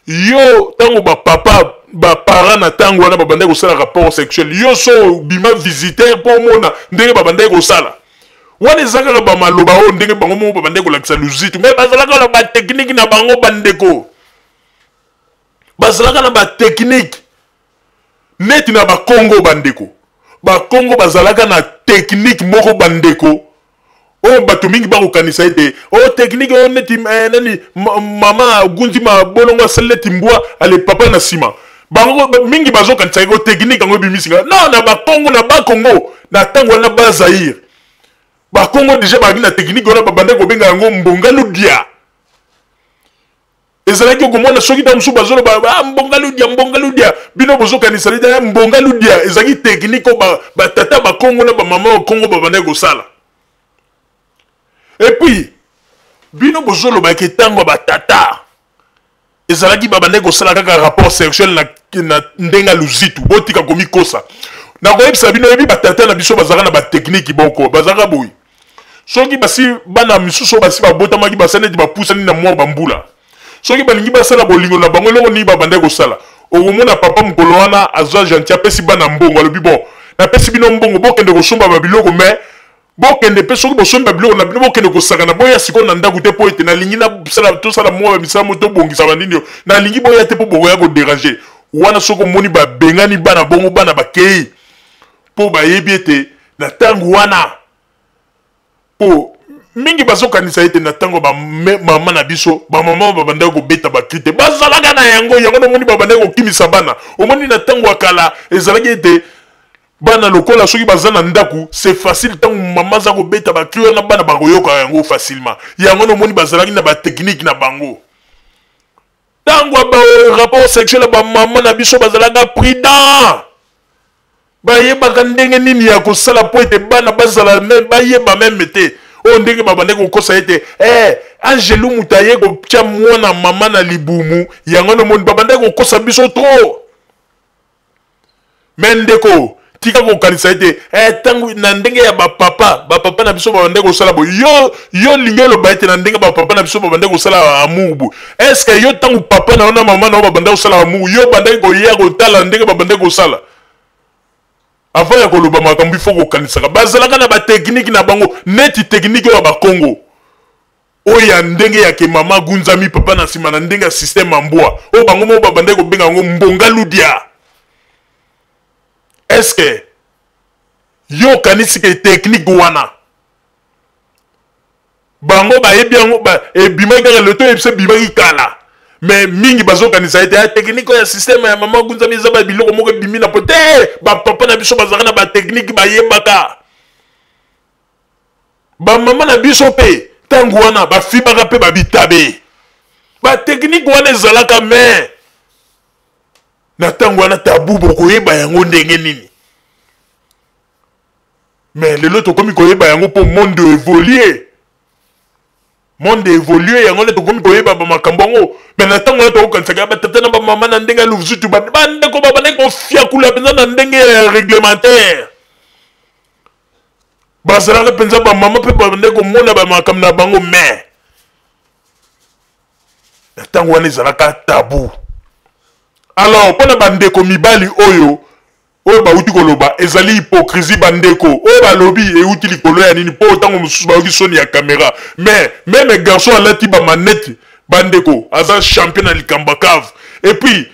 [SPEAKER 1] yo ntango bapapa baparent na ntango wana babandaki kosala rapport sexuel yo so obima visiteur mpo omona ndenge babandaki kosala wana eza kaka bamaloba oyo ndenge bango moko babandaki kolakisa luzitu me bazalaka na bateknike na bango bandeko bazalaka na bateknike neti na bakongo bandeko bakongo bazalaka na teknike moko bandeko oyo bato mingi bakokanisa ete oyo oh, teknike oyo neti eh, nani mama agunzi mabolongo asali neti mbwa ale papa na nsima bango mingi bazokanisa yango teknike yango ebimisi nga non na bakongo na bakongo na ntango wana bazaire bakongo deja bazalaki na teknike wana babandaki kobenga yango mbonga ludia ezalaki okomona soki ntango mosusu bazoloba ah, mbonga ludia mbonga ludia bino bozokanisa lida ah, mbonga ludia ezalaki teknike oyo batata bakongo na bamama bakongo babandaki kosala epuis bino bozolobaki ntango ya batata Ezalaki babandaki kosala kaka rapport sexuel na, na ndenge ya luzitu. Botika komikosa. Nakoyebisa bino, yebi batata na biso bazalaka na batekniki boko, bazalaka boye. Soki basi bana misusu oyo basi babotamaki basali neti bapusani na mwa bambula, soki balingi basala bolingo na bango, eloko nini babandaki kosala? Okomona papa mokolo wana aza gentil, apesi bana mbongo, alobi bon, napesi bino mbongo, bokende kosomba babiloko, mais bokende mpe soki bosombi babiloko na bino, bokende kosakana, boya sikoyo na ndako te, mpo ete nalingi nasala, tosala mwa bamisala mo, tobongisa banini oyo, nalingi boya te mpo bokoya koderange. Wana soki omoni babengani bana bongo, bana bakei mpo bayebi ete na ntango wana, mpo mingi bazokanisa ete na ntango bamama na biso, bamama babandaki kobeta bakri te, bazalaka na yango. Yango nomoni babandaki kokimisa bana. Omoni na ntango ya kala ezalaki ete bana lokola soki baza na ndako, c'est facile, ntango mama aza kobeta bakri wana, bana bakoyoka yango facilement. Yango nomoni bazalaki na bateknike na bango. Ntango ya ba rapport sexuel ya bamama na biso, bazalaka prudent, bayebaka ndenge nini ya kosala mpo ete bana bazala meme, bayeba meme te oyo ndenge babandaki kokosa ete eh, angelu moto aye kotya mwana mama na libumu. Yango nomoni babandaki kokosa biso trop. Me ndeko, tika kokanisa ete eh, ntango na ndenge ya bapapa, bapapa na biso babandaki kosala boye. Yo, yo lingi oloba ete na ndenge bapapa na biso babandaki kosala amour boye. Estce yo ntango papa na yo na mama na yo babandaki kosala amour, yo obandaki koya kotala ndenge babandaki kosala? Avant ya koloba makambo, ifo kokanisaka. Bazalaka na bateknike na bango, neti teknike oyo ya bakongo, oyo ya ndenge ya ke mama agunzami papa na nsima, na ndenge ya systeme ya mbwa oyo bango moko babandaki kobenga yango mbonga ludia. Estce yo okanisi ke teknike wana bango bayebi yango ba, ebimaki kaka leto oyebisa ebimaki kala? Me mingi bazokanisa ete ya teknike oyo ya systeme ya mama agunzami eza ba biloko moko ebimi na po te. Bapapa na biso bazalaka na bateknike, bayebaka. Bamama na biso mpe ntango wana bafibaka mpe babitabe, bateknike wana ezalaka. Me na ntango wana tabu, bokoyeba yango ndenge nini? Me lelo tokomi koyeba yango mpo monde evolue, monde evolue, yango nde tokomi koyeba bamakambo yango. Me na ntango wana tokokanisaka ya batata na bamama na ndenge ya luzutu, bandeko babandaki kofiakula mpenza na ndenge ya réglementaire. Bazalaka mpenza bamama mpe babandaki komona bamakambo na bango. Me na ntango wana ezalaka tabu. Alors mpo na bandeko mibali oyo oyo bauti koloba, ezali hypocrisie. Bandeko oyo balobi euti likolo ya nini? Mpo ntango mosusu bayoki soni ya kamera. Mais meme garçon alati bamanete, bandeko, aza champion na likambo ya cave. Et puis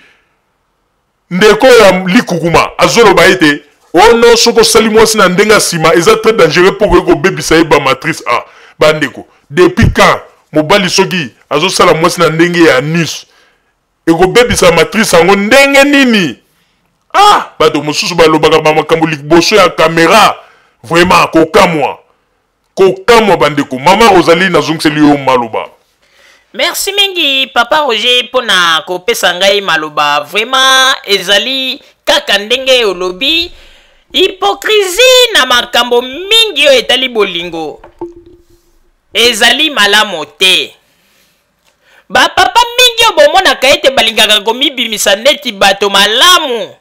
[SPEAKER 1] ndeko ya likukuma azoloba ete ono oh soki osali mwasi na ndenge ya nsima, eza très dangereux mpo okoki kobebisa ye bamatrice. A bandeko, depuis quand mobali soki azosala mwasi na ndenge ya anus ekobebisa matrice yango ndenge nini? Ah, bato mosusu balobaka bamakambo liboso ya kamera, vraiment kokamwa, kokamwa bandeko. Mama Rosalie, nazongiseli yo maloba.
[SPEAKER 2] Merci mingi papa Roger mpona kopesa ngai maloba. Vraiment ezali kaka ndenge olobi, hypocrisie na makambo mingi oyo etali bolingo ezali malamu te. Bapapa mingi oyo bomonaka ete balingaka komibimisa neti bato malamu,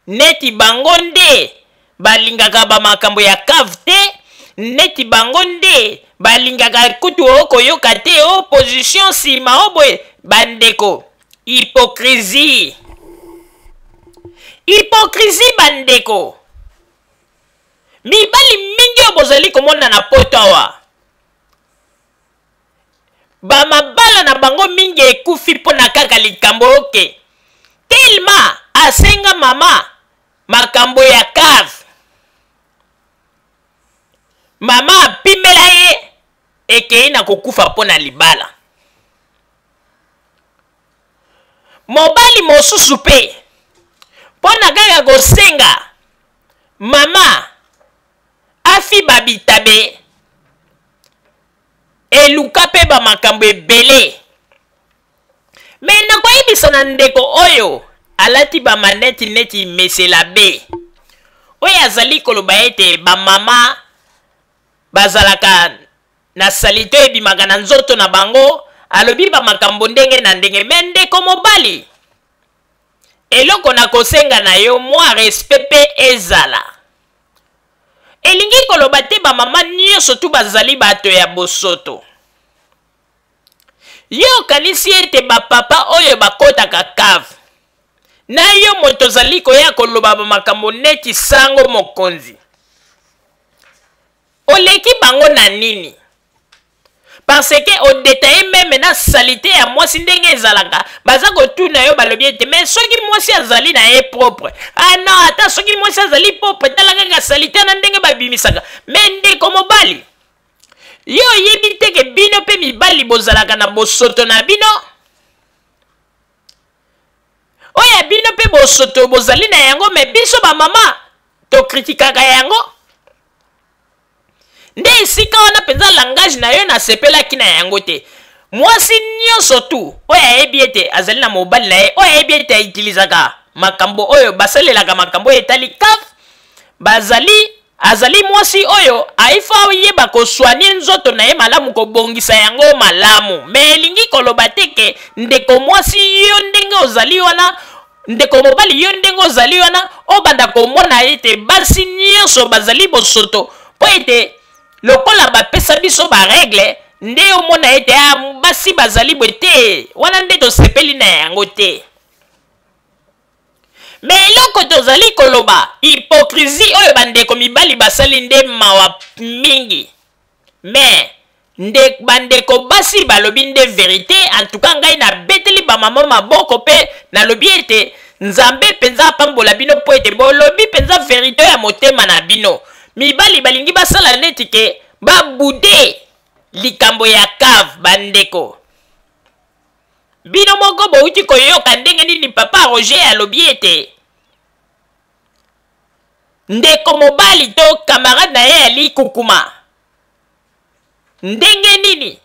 [SPEAKER 2] neti bango nde balingaka bamakambo ya cave te, neti bango nde balingaka kutu okoyoka te o position nsima o boye, bandeko, hypocrisie, hypocrisie. Bandeko mibali mingi oyo bozali komona na poto awa, bamabala na bango mingi ekufi mpo na kaka likambo oke telema asenga mama makambo ya cave, mama apimela ye, ekei na kokufa mpo na libala. Mobali mosusu mpe mpo na kaka kosenga mama afiba bitabe, eluka mpe bamakambo ebele. Me nakoyebisa na ndeko oyo alati bamaneti neti meselabe, oyo azali koloba ete bamama bazalaka na salite ebimaka na nzoto na bango. alobi bamakambo ndenge na ndenge. Me ndeko mobali, eloko nakosenga na yo, mwa respect mpe ezala. Elingi koloba te bamama nyonso tu bazali bato ya bosoto. Yo okanisi ete bapapa oyo bakotaka cave na yo moto ozali koya koloba bamakambo neti sango mokonzi, oleki bango na nini? Parce que odetaye meme na salite ya mwasi ndenge ezalaka, baza kotuna yo, balobi ete mais soki mwasi azali na ye propre, ah non, ata soki mwasi azali propre, tala kaka salite na ndenge babimisaka. Mais ndeko mobali, yo oyebi te ke bino mpe mibali bozalaka na bosoto na bino? Oyo ya bino mpe bosoto bozali na yango, me biso bamama tokritikaka yango. Nde esika wana mpenza langage na yo nasepelaki na yango te. Mwasi nyonso tu oyo ayebi ete azali na mobali na ye oyo ayebi ete aitilizaka makambo oyo basalelaka, makambo oyo etali caf, bazali azali mwasi oyo aifo ayeba koswanie nzoto na ye malamu, kobongisa yango malamu. Me elingi koloba te ke ndeko mwasi yo ndenge ozali wana, ndeko mobali yo ndenge ozali wana, obanda komona ete basi nyonso bazali bosoto, mpo ete lokola bapesa biso baregle nde omona ete ah, basi bazali boye te. Wana nde tosepeli na yango te. Me eloko tozali koloba, hypocrisie oyo bandeko mibali basali nde mawa mingi. Me nde bandeko basi balobi nde verite. En tout cas ngai nabeteli bamama maboko mpe nalobi ete Nzambe mpenza apambola bino, mpo ete bolobi mpenza verite ya motema na bino. Mibali balingi basala neti ke babude likambo ya cave. Bandeko, bino moko bouti koyoka ndenge nini papa Roger alobi ete ndeko mobali to camarade na ye ya likukuma ndenge nini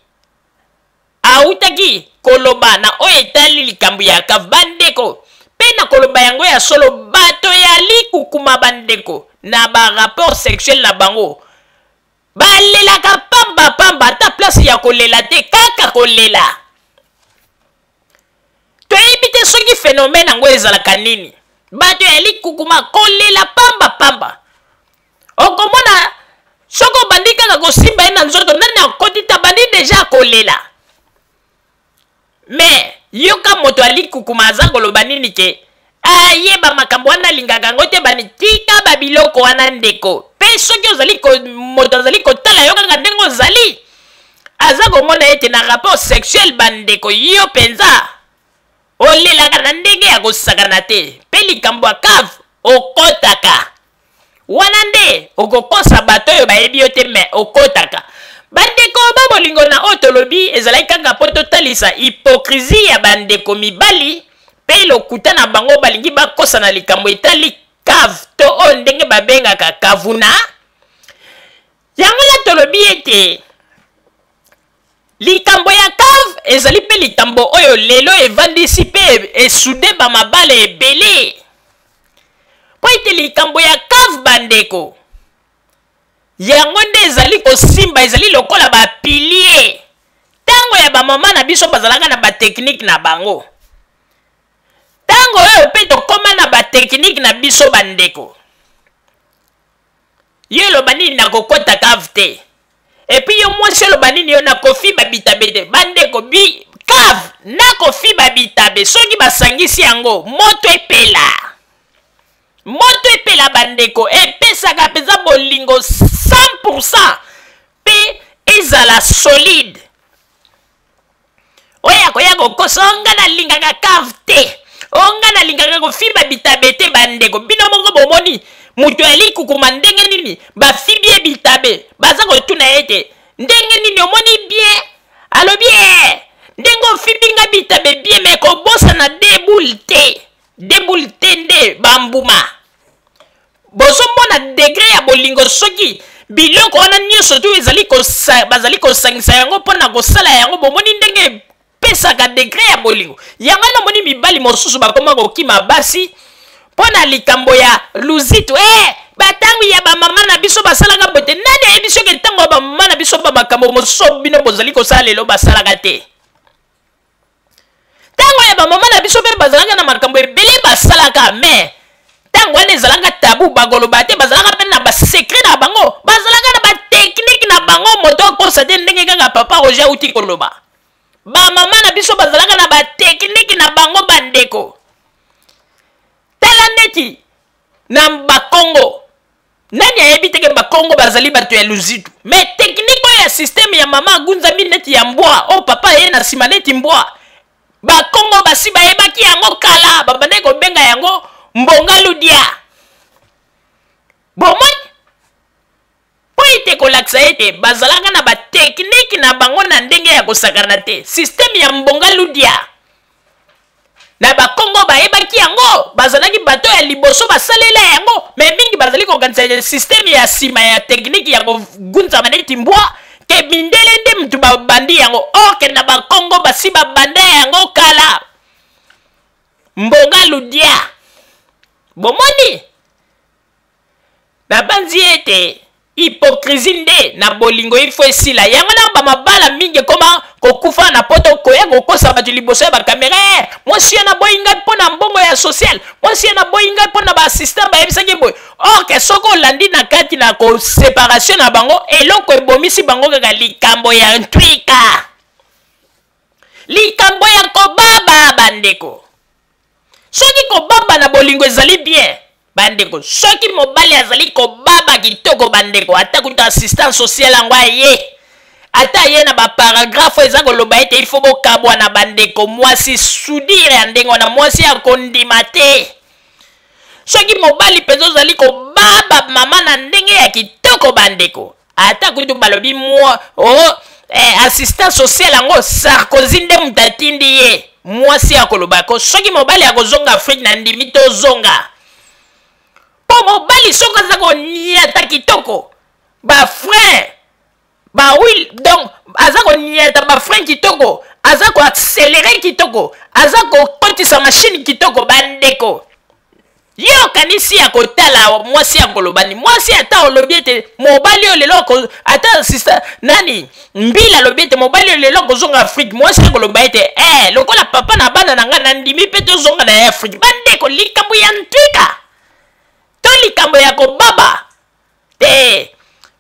[SPEAKER 2] autaki koloba na oyo etali likambo ya cave. Bandeko, mpe na koloba yango ya solo, bato ya likukuma, bandeko, na barapport sexuel na bango balelaka pamba pamba, ata place ya kolela te, kaka kolela. Toyebi te soki phénomène yango ezalaka nini. Bato ya likukuma kolela pamba pamba. Okomona soki obandi kaka kosimba ye na nzoto, nani akoti te, abandi deja kolela. Me yoka moto ya likukuma aza koloba nini ke ayeba makambo wana, alingaka yango te. Bani tika babiloko wana ndeko. Mpe soki ozali moto azali kotala yo kaka ndenge ozali, aza komona ete na rapport sexuel, bandeko, yo mpenza olelaka na ndenge ya kosakana te, mpe likambo ya cave okotaka wana nde okokosa bato oyo bayebi yo te, me okotaka. Bandeko ba bolingo, na oyo tolobi ezalaki kaka mpo totalisa hypocrisie ya bandeko mibali mpe lokuta na bango. Balingi bakosa na likambo etali cave to oyo ndenge babengaka kavuna. Yango na tolobi ete likambo ya cave ezali mpe likambo oyo lelo evandisi mpe esude bamabala ebele, mpo ete likambo ya cave, bandeko, yango nde ezali kosimba, ezali lokola bapilie. Ntango ya bamama na biso bazalaka na bateknike na bango, ntango oyo mpe tokóma na bateknike na biso. Bandeko, yo eloba nini? Nakokɔta cave te. Epuis yo mwasi oloba nini? Yo nakofiba bitabe te. Bandeko, bi cave nakofiba bitabe, soki basangisi yango, moto epela, moto epela. Bandeko, epesaka mpenza bolingo 100% mpe ezala solide. Oyo akoya kokosa, onga nalingaka cave te, onga nalingaka kofiba bitabe te. Bandeko, bino moko bomoni moto ya likukuma ndenge nini bafibi ye bitabe, baza kotuna ye te ndenge nini omoni bien. Alobi e ndenge ofibi nga bitabe bien, me kobosana deboule te, deboule te nde bambuma. Bozomona degre ya bolingo soki biloko wana nyonso tu ezali bazali kosangisa yango mpo na kosala yango. Bomoni ndenge epesaka degre ya bolingo yango wana. Omoni mibali mosusu bakoma kokima basi mpo na likambo ya luzitu. Batango ya bamama na biso basalaka boye te. Nani ayebi soki ntango ya bamama na biso bamakambo mosusu bino bozali kosala lelo basalaka te? Ntango ya bamama na biso mpe bazalaka na makambo ebele basalaka, mais ntango wana ezalaka tabu, bakoloba te. Bazalaka mpe na basecret na bango, bazalaka na batechnique na bango. Moto akosa te, ndenge kaka papa Roger auti koloba, bamama na biso bazalaka na batechnique na bango. Bandeko, tala neti na Bakongo, nani ayebi teke Bakongo bazali bato ya luzitu? Mais technique oyo ya système ya mama agunzami neti ya mbwa, oyo papa aye na nsima neti mbwa, Bakongo basi bayebaki yango kala, babandaki kobenga yango mbonga ludia. Bomoni, mpo ete kolakisa ete bazalaka na batechnique na bango na ndenge ya kosakana te. Système ya mbonga ludia na Bakongo bayebaki yango, bazalaki bato ya liboso basalela yango. Mais mingi bazali kokanisa système ya nsima ya technique ya kogunzama neti mbwa ke mindele nde mutu babandi yango, or ke na Bakongo basi babanda yango kala, mbonga ludia. Bomoni, nabanzi ete hypocrisie nde na bolingo il faut esila. Yango na bamabala mingi ekoma kokufa na Poto, koya kokosa bato liboso ya bakamera: eh, mwasi yo naboyi ngai mpo na mbongo ya social, mwasi yo naboyi ngai mpo na baassistant bayebisaki boye. Or ke soki olandi na kati na koséparation na bango, eloko ebomisi bango kaka likambo ya ntwika, likambo ya kobaba. Bandeko, soki kobaba na bolingo ezali bien, bandeko, soki mobali azali kobaba kitoko, bandeko, ata kuta assistance sociale yango aye, ata aye na baparagraphe eza koloba ete il faut bokabwa na bandeko, mwasi soudire ya ndenge wana, mwasi ya kondima te. Soki mobali mpenza ozali kobaba mama na ndenge ya kitoko, bandeko, ata kutu balobi mwa oh, eh, assistant social yango Sarkozy nde moto atindi ye, mwasi akoloba ko soki mobali akozonga Afrique, na ndimi tozonga. Mpo mobali soki aza koniata kitoko bafrein, bahuile, donc aza koniata bafrein kitoko, aza koaccélérer kitoko, aza kokotisa machine kitoko, bandeko, ye okanisi ya kotala mwasi ya koloba ni mwasi. Ata olobi ete mobali oyo lelo, ata sista nani mbila alobi ete mobali oyo lelo akozonga Afrique, mwasi ya koloba ete eh, lokola papa na bana na ngai, nandimi mpe tozonga na ye Afrique. Bandeko, likambo ya ntwika to likambo ya kobaba te.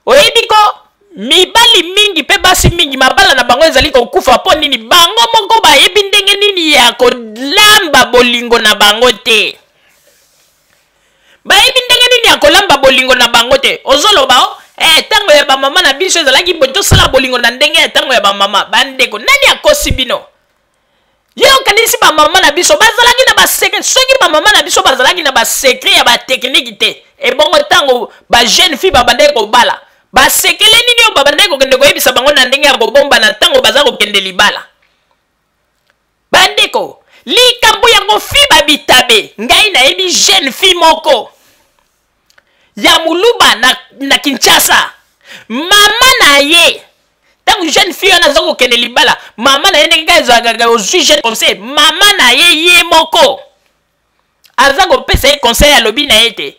[SPEAKER 2] Oyebi ko mibali mingi mpe basi mingi, mabala na bango ezali kokufa mpo nini? Bango moko bayebi ndenge nini ya kolamba bolingo na bango te, bayebi ndenge nini ya kolamba bolingo na bango te. Ozoloba o eh, ntango ya bamama na biso ezalaki boye, tosala bolingo na ndenge ya ntango ya bamama. Bandeko, nani akosi bino? Ye okanisi bamama na biso bazalaki na basecret? Soki bamama na biso bazalaki na basecret ya batechnique te, ebongo ntango bajeune fille babandaki kobala, basekele nini oyo babandaki kokende koyebisa bango na ndenge ya kobombana ntango baza kokende libala? Bandeko, likambo ya kofiba bitabe, ngai nayebi jeune fille moko ya moluba na Kinshasa. Mama na ye, ntango jeune fille wana aza kokende libala, mama na ye, ndenge kaka ezalaka, ozwi jeune conseil, mama na ye ye moko aza kopesa ye conseil, alobi na ye te: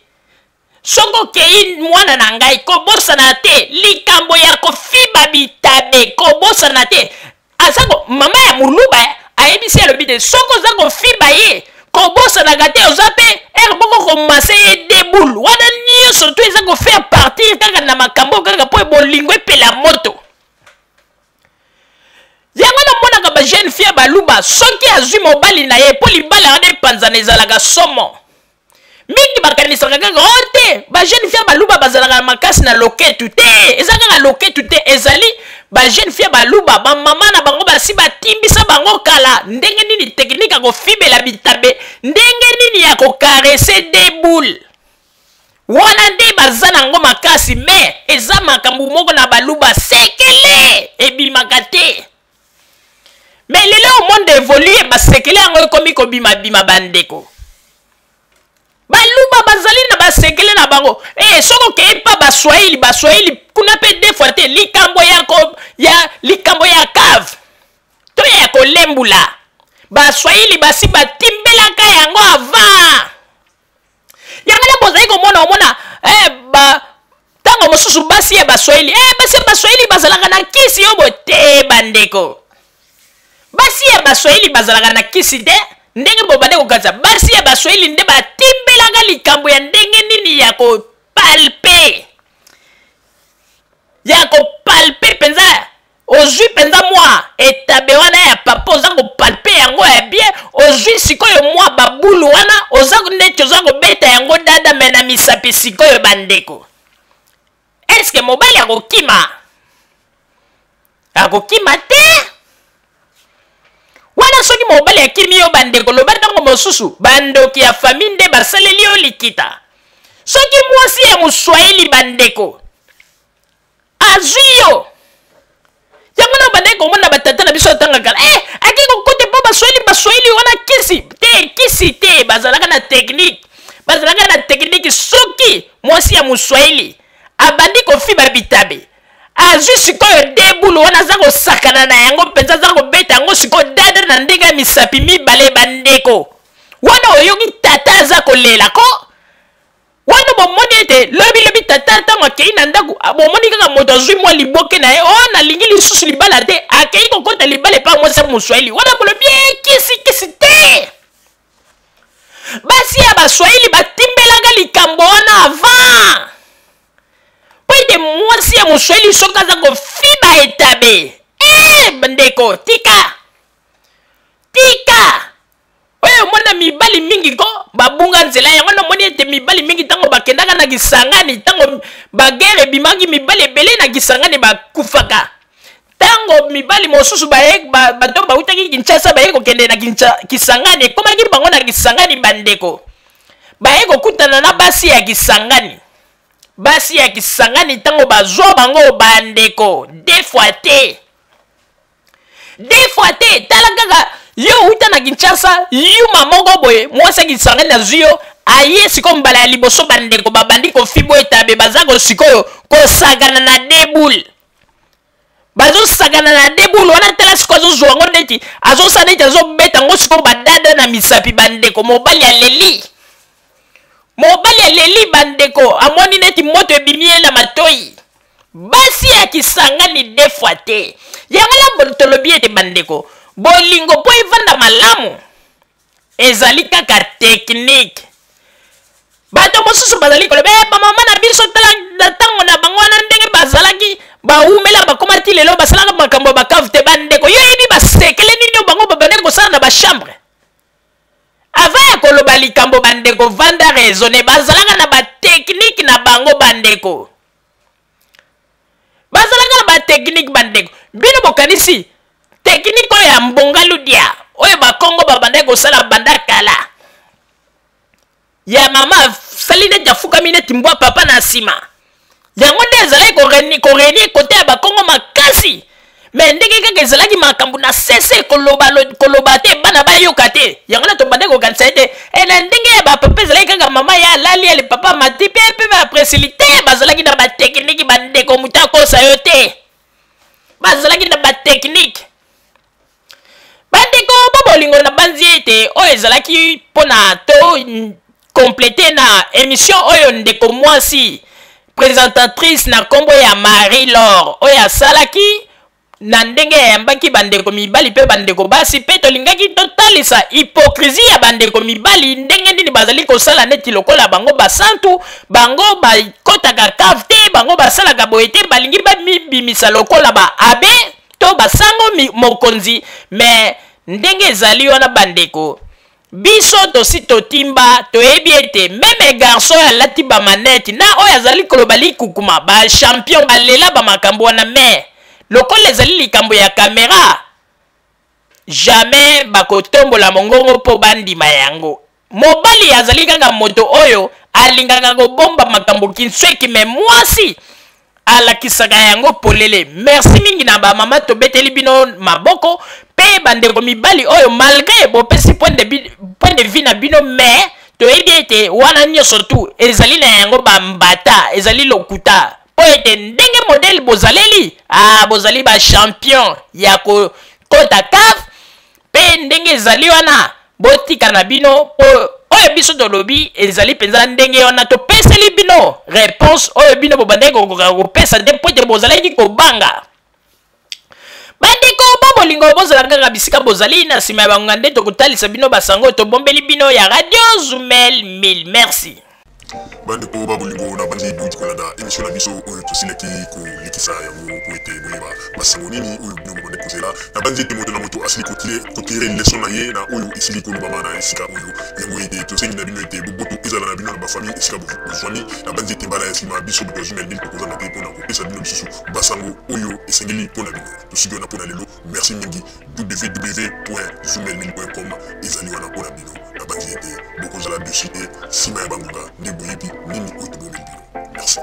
[SPEAKER 2] soki okei, mwana na ngai, kobosana te likambo ya kofiba bitabe, kobosana te. Aza mama ya moluba ayebisi, alobi te: soki oza kofiba ye, kobosanaka te oza mpe ere moko komase ye deboule. Wana nyonso to eza kofaire partir kaka na makambo kaka mpo bolingo epela moto. Yango namonaka bajeune fille baluba, soki azwi mobali na ye, mpo libala wana epanzana ezalaka somo mingi. Bakanisaka kaka o oh, te, bajeune fille baluba bazalaka makasi na loketu te. Eza kaka loketu te, ezali bajeune fille baluba, bamama na bango basi batimbisa bango kala ndenge nini technique ya kofibela bitabe, ndenge nini ya kocaresser de boule. Wana nde baza nango makasi. Mais eza makambo moko na baluba, sekele ebimaka te. Mais lelo monde évolue, basekele yango ekomi kobimabima. Bandeko baluba bazali na basekele na bango. E, soki okei mpa Baswahili, Baswahili kuna mpe deux fois te, likambo ya, ko, ya likambo ya cave to ya kolembula, Baswahili basi batimbelaka yango avant. Yango nde bozali komona, omona eh, ba ntango mosusu basi ya Baswahili, eh, basi ya Baswahili bazalaka na kisi yo boye te. Bandeko. Basi ya Baswahili bazalaka na kisi te, ndenge bobande kokanisa. Basi ya Baswahili nde batimbelaka likambo ya ndenge nini ya kopalpe, ya kopalpe mpenza. Ozwi mpenza mwa etabe wana ya papa, oza kopalpe yango ya bien. Ozwi sikoyo mwa babulu wana, oza neti oza kobeta yango dada me na misapi. Sikoyo bandeko, eske mobali akokima? Akokima te. Wana soki mobali akimi yo, bandeko, loba ntango mosusu bandoki ya famille nde basaleli yo likita. Soki mwasi ya moswahili, bandeko, azwi yo yango na bandaki komona batata na biso atanga kala, ake kokote mpo baswahili, baswahili wana kisi te, kisi te, bazalaka na technique, bazalaka na technique. Soki mwasi ya moswahili abandi kofiba bitabe, azwi sikoyo debulu wana, aza kosakana na yango mpenza, aza kobeta yango sikoyo dada na ndenge ya misapi mibale, bandeko, wana oyoki tata aza kolela ko. Wana bomoni ete lobilobi tata ntango akei na ndako, bomoni kaka moto azwi mwa liboke na ye, o nalingi lisusu libala te, akei kokota libala epai mwasi ya moswahili. Wana bolobi kisi kisi te. Basi ya baswahili batimbelaka likambo wana avant, mpo ete mwasi ya moswahili soki aza kofiba etabe, ndeko, tika tika. Oyo omona mibali mingi ko babunga nzela yango. Namoni ete mibali mingi ntango bakendaka na Kisangani, ntango baguerre ebimaki, mibali ebele na Kisangani bakufaka. Ntango mibali mosusu bato bautaki Kinshasa baye kokende na Kisangani, ekomaki bango na Kisangani, bandeko, baye kokutana na basi ya Kisangani. Basi ya Kisangani ntango bazwa bango, bandeko, deux fois te, deux fois te. Tala kaka yo uta na Kinshasa, yuma moko boye, mwasi ya Kisangani azwi yo, aye sikoyo mbala ya liboso, bandeko, babandi kofibo etabe, baza sikoyo kosakana na deboule, bazosakana na deboule wana. Tala sikoyo azozwa yango neti azosala neti azobeta yango sikoyo badada na misapi, bandeko, mobali aleli, mobali aleli, bandeko, amoni neti moto ebimi ye na matoi. Basi ya Kisangani deux fois te. Yango na tolobi ete, bandeko, bolingo mpo evanda malamu ezali kaka technique. Bato mosusu bazali koloba, bamama na biso, tala na ntango na bango wana ndenge bazalaki, bawumela, bakóma ti lelo, basalaka makambo ya bacave te. Bandeko, yo yebi basekele nini oyo bango babandaki kosala na bachambre? Avant ya koloba likambo, bandeko, vanda, raisonne. Bazalaka na batechnique na bango, bandeko, bazalaka na batechnique. Bandeko, bino bokanisi technique oyo ya mbonga ludia oyo bakongo babandaki kosala banda kala, ya mama asali neti afukami neti mbwa, papa na nsima, yango nde ezalaki korégner côté ya bakongo makasi? Me ndenge kaka ezalaki makambo na sese, koloba koloba te, bana bayoka te. Yango na tobandaki kokanisa ete na ndenge ya bapapa ezalaki kaka mama ya alali ale, papa mati mpe mpe bapresili te. Bazalaki na batechnique, bandeko, moto akosa yo te, bazalaki na batechnique, bandeko. Bo bolingo na banzi ete oyo ezalaki mpona to compléter na émission oyo ndeko mwasi présentatrice na nkombo ya Marie Laure oyo asalaki na ndenge ayambaki bandeko mibali mpe bandeko basi, mpe tolingaki totalisa hypocrisie ya bandeko mibali, ndenge nini bazali kosala neti lokola bango basantu, bango bakɔtaka cave te, bango basalaka boye te, balingi bamibimisa lokola ba abbé to basango mokonzi. Me ndenge ezali wana, bandeko, biso tosi totimba, toyebi ete même garçon oyo alati bamanete na oyo azali koloba likukuma, bachampion balela bamakambo wana. Me lokola ezali likambo ya kamera, jamais bakotombola mongongo mpo bandima yango. Mobali azali kaka moto oyo alingaka kobomba makambo kinsweki, me mwasi alakisaka yango polele. Merci mingi na bamama, tobeteli bino maboko. Mpe bandeko mibali oyo, malgré bopesi point de vue na bino, mais toyebi ete wana nyonso tu ezali na yango bambata, ezali lokuta, mpo ete ndenge modèle bozaleli, bozali bachampion ya kokota cave. Mpe ndenge ezali wana, botika na bino, mpo oyo biso tolobi ezali mpenza ndenge wana. Topeseli bino réponse oyo bino bobandaki kokoka kopesa te, mpo ete bozalaki kobanga. Bandeko ba bolingo, bozala kaka bisika bozali na nsima ya bangonga nde tokotalisa bino basango tobombeli bino ya Radio Zumel 1000. Merci.
[SPEAKER 1] Bandeko ba bolingo, na bandi bouti kolanda émission na biso oyo tosilaki kolekisa yango po ete boyeba basango nini oyo bino bobandi kozela. Na bandi ete moto na moto asili kotire leson na ye na oyo esili kolobama na esika oyo yango, ete tosengi na bino ete boboto ezala na bino na bafamille esika bozwami. Na bandi ete mbala ya nsima biso bato ya Zumel 1000 tokozanga te mpona kopesa bino lisusu basango oyo esengeli mpo na bino. Tosuki wana mpo na lelo. Merci mingi. www.zumel1000.com ezali wana mpo na bino. Na bandi ete bokozala dessus te nsima ya bangonga nde boyebi nini oyo tobomeli bino. Merci.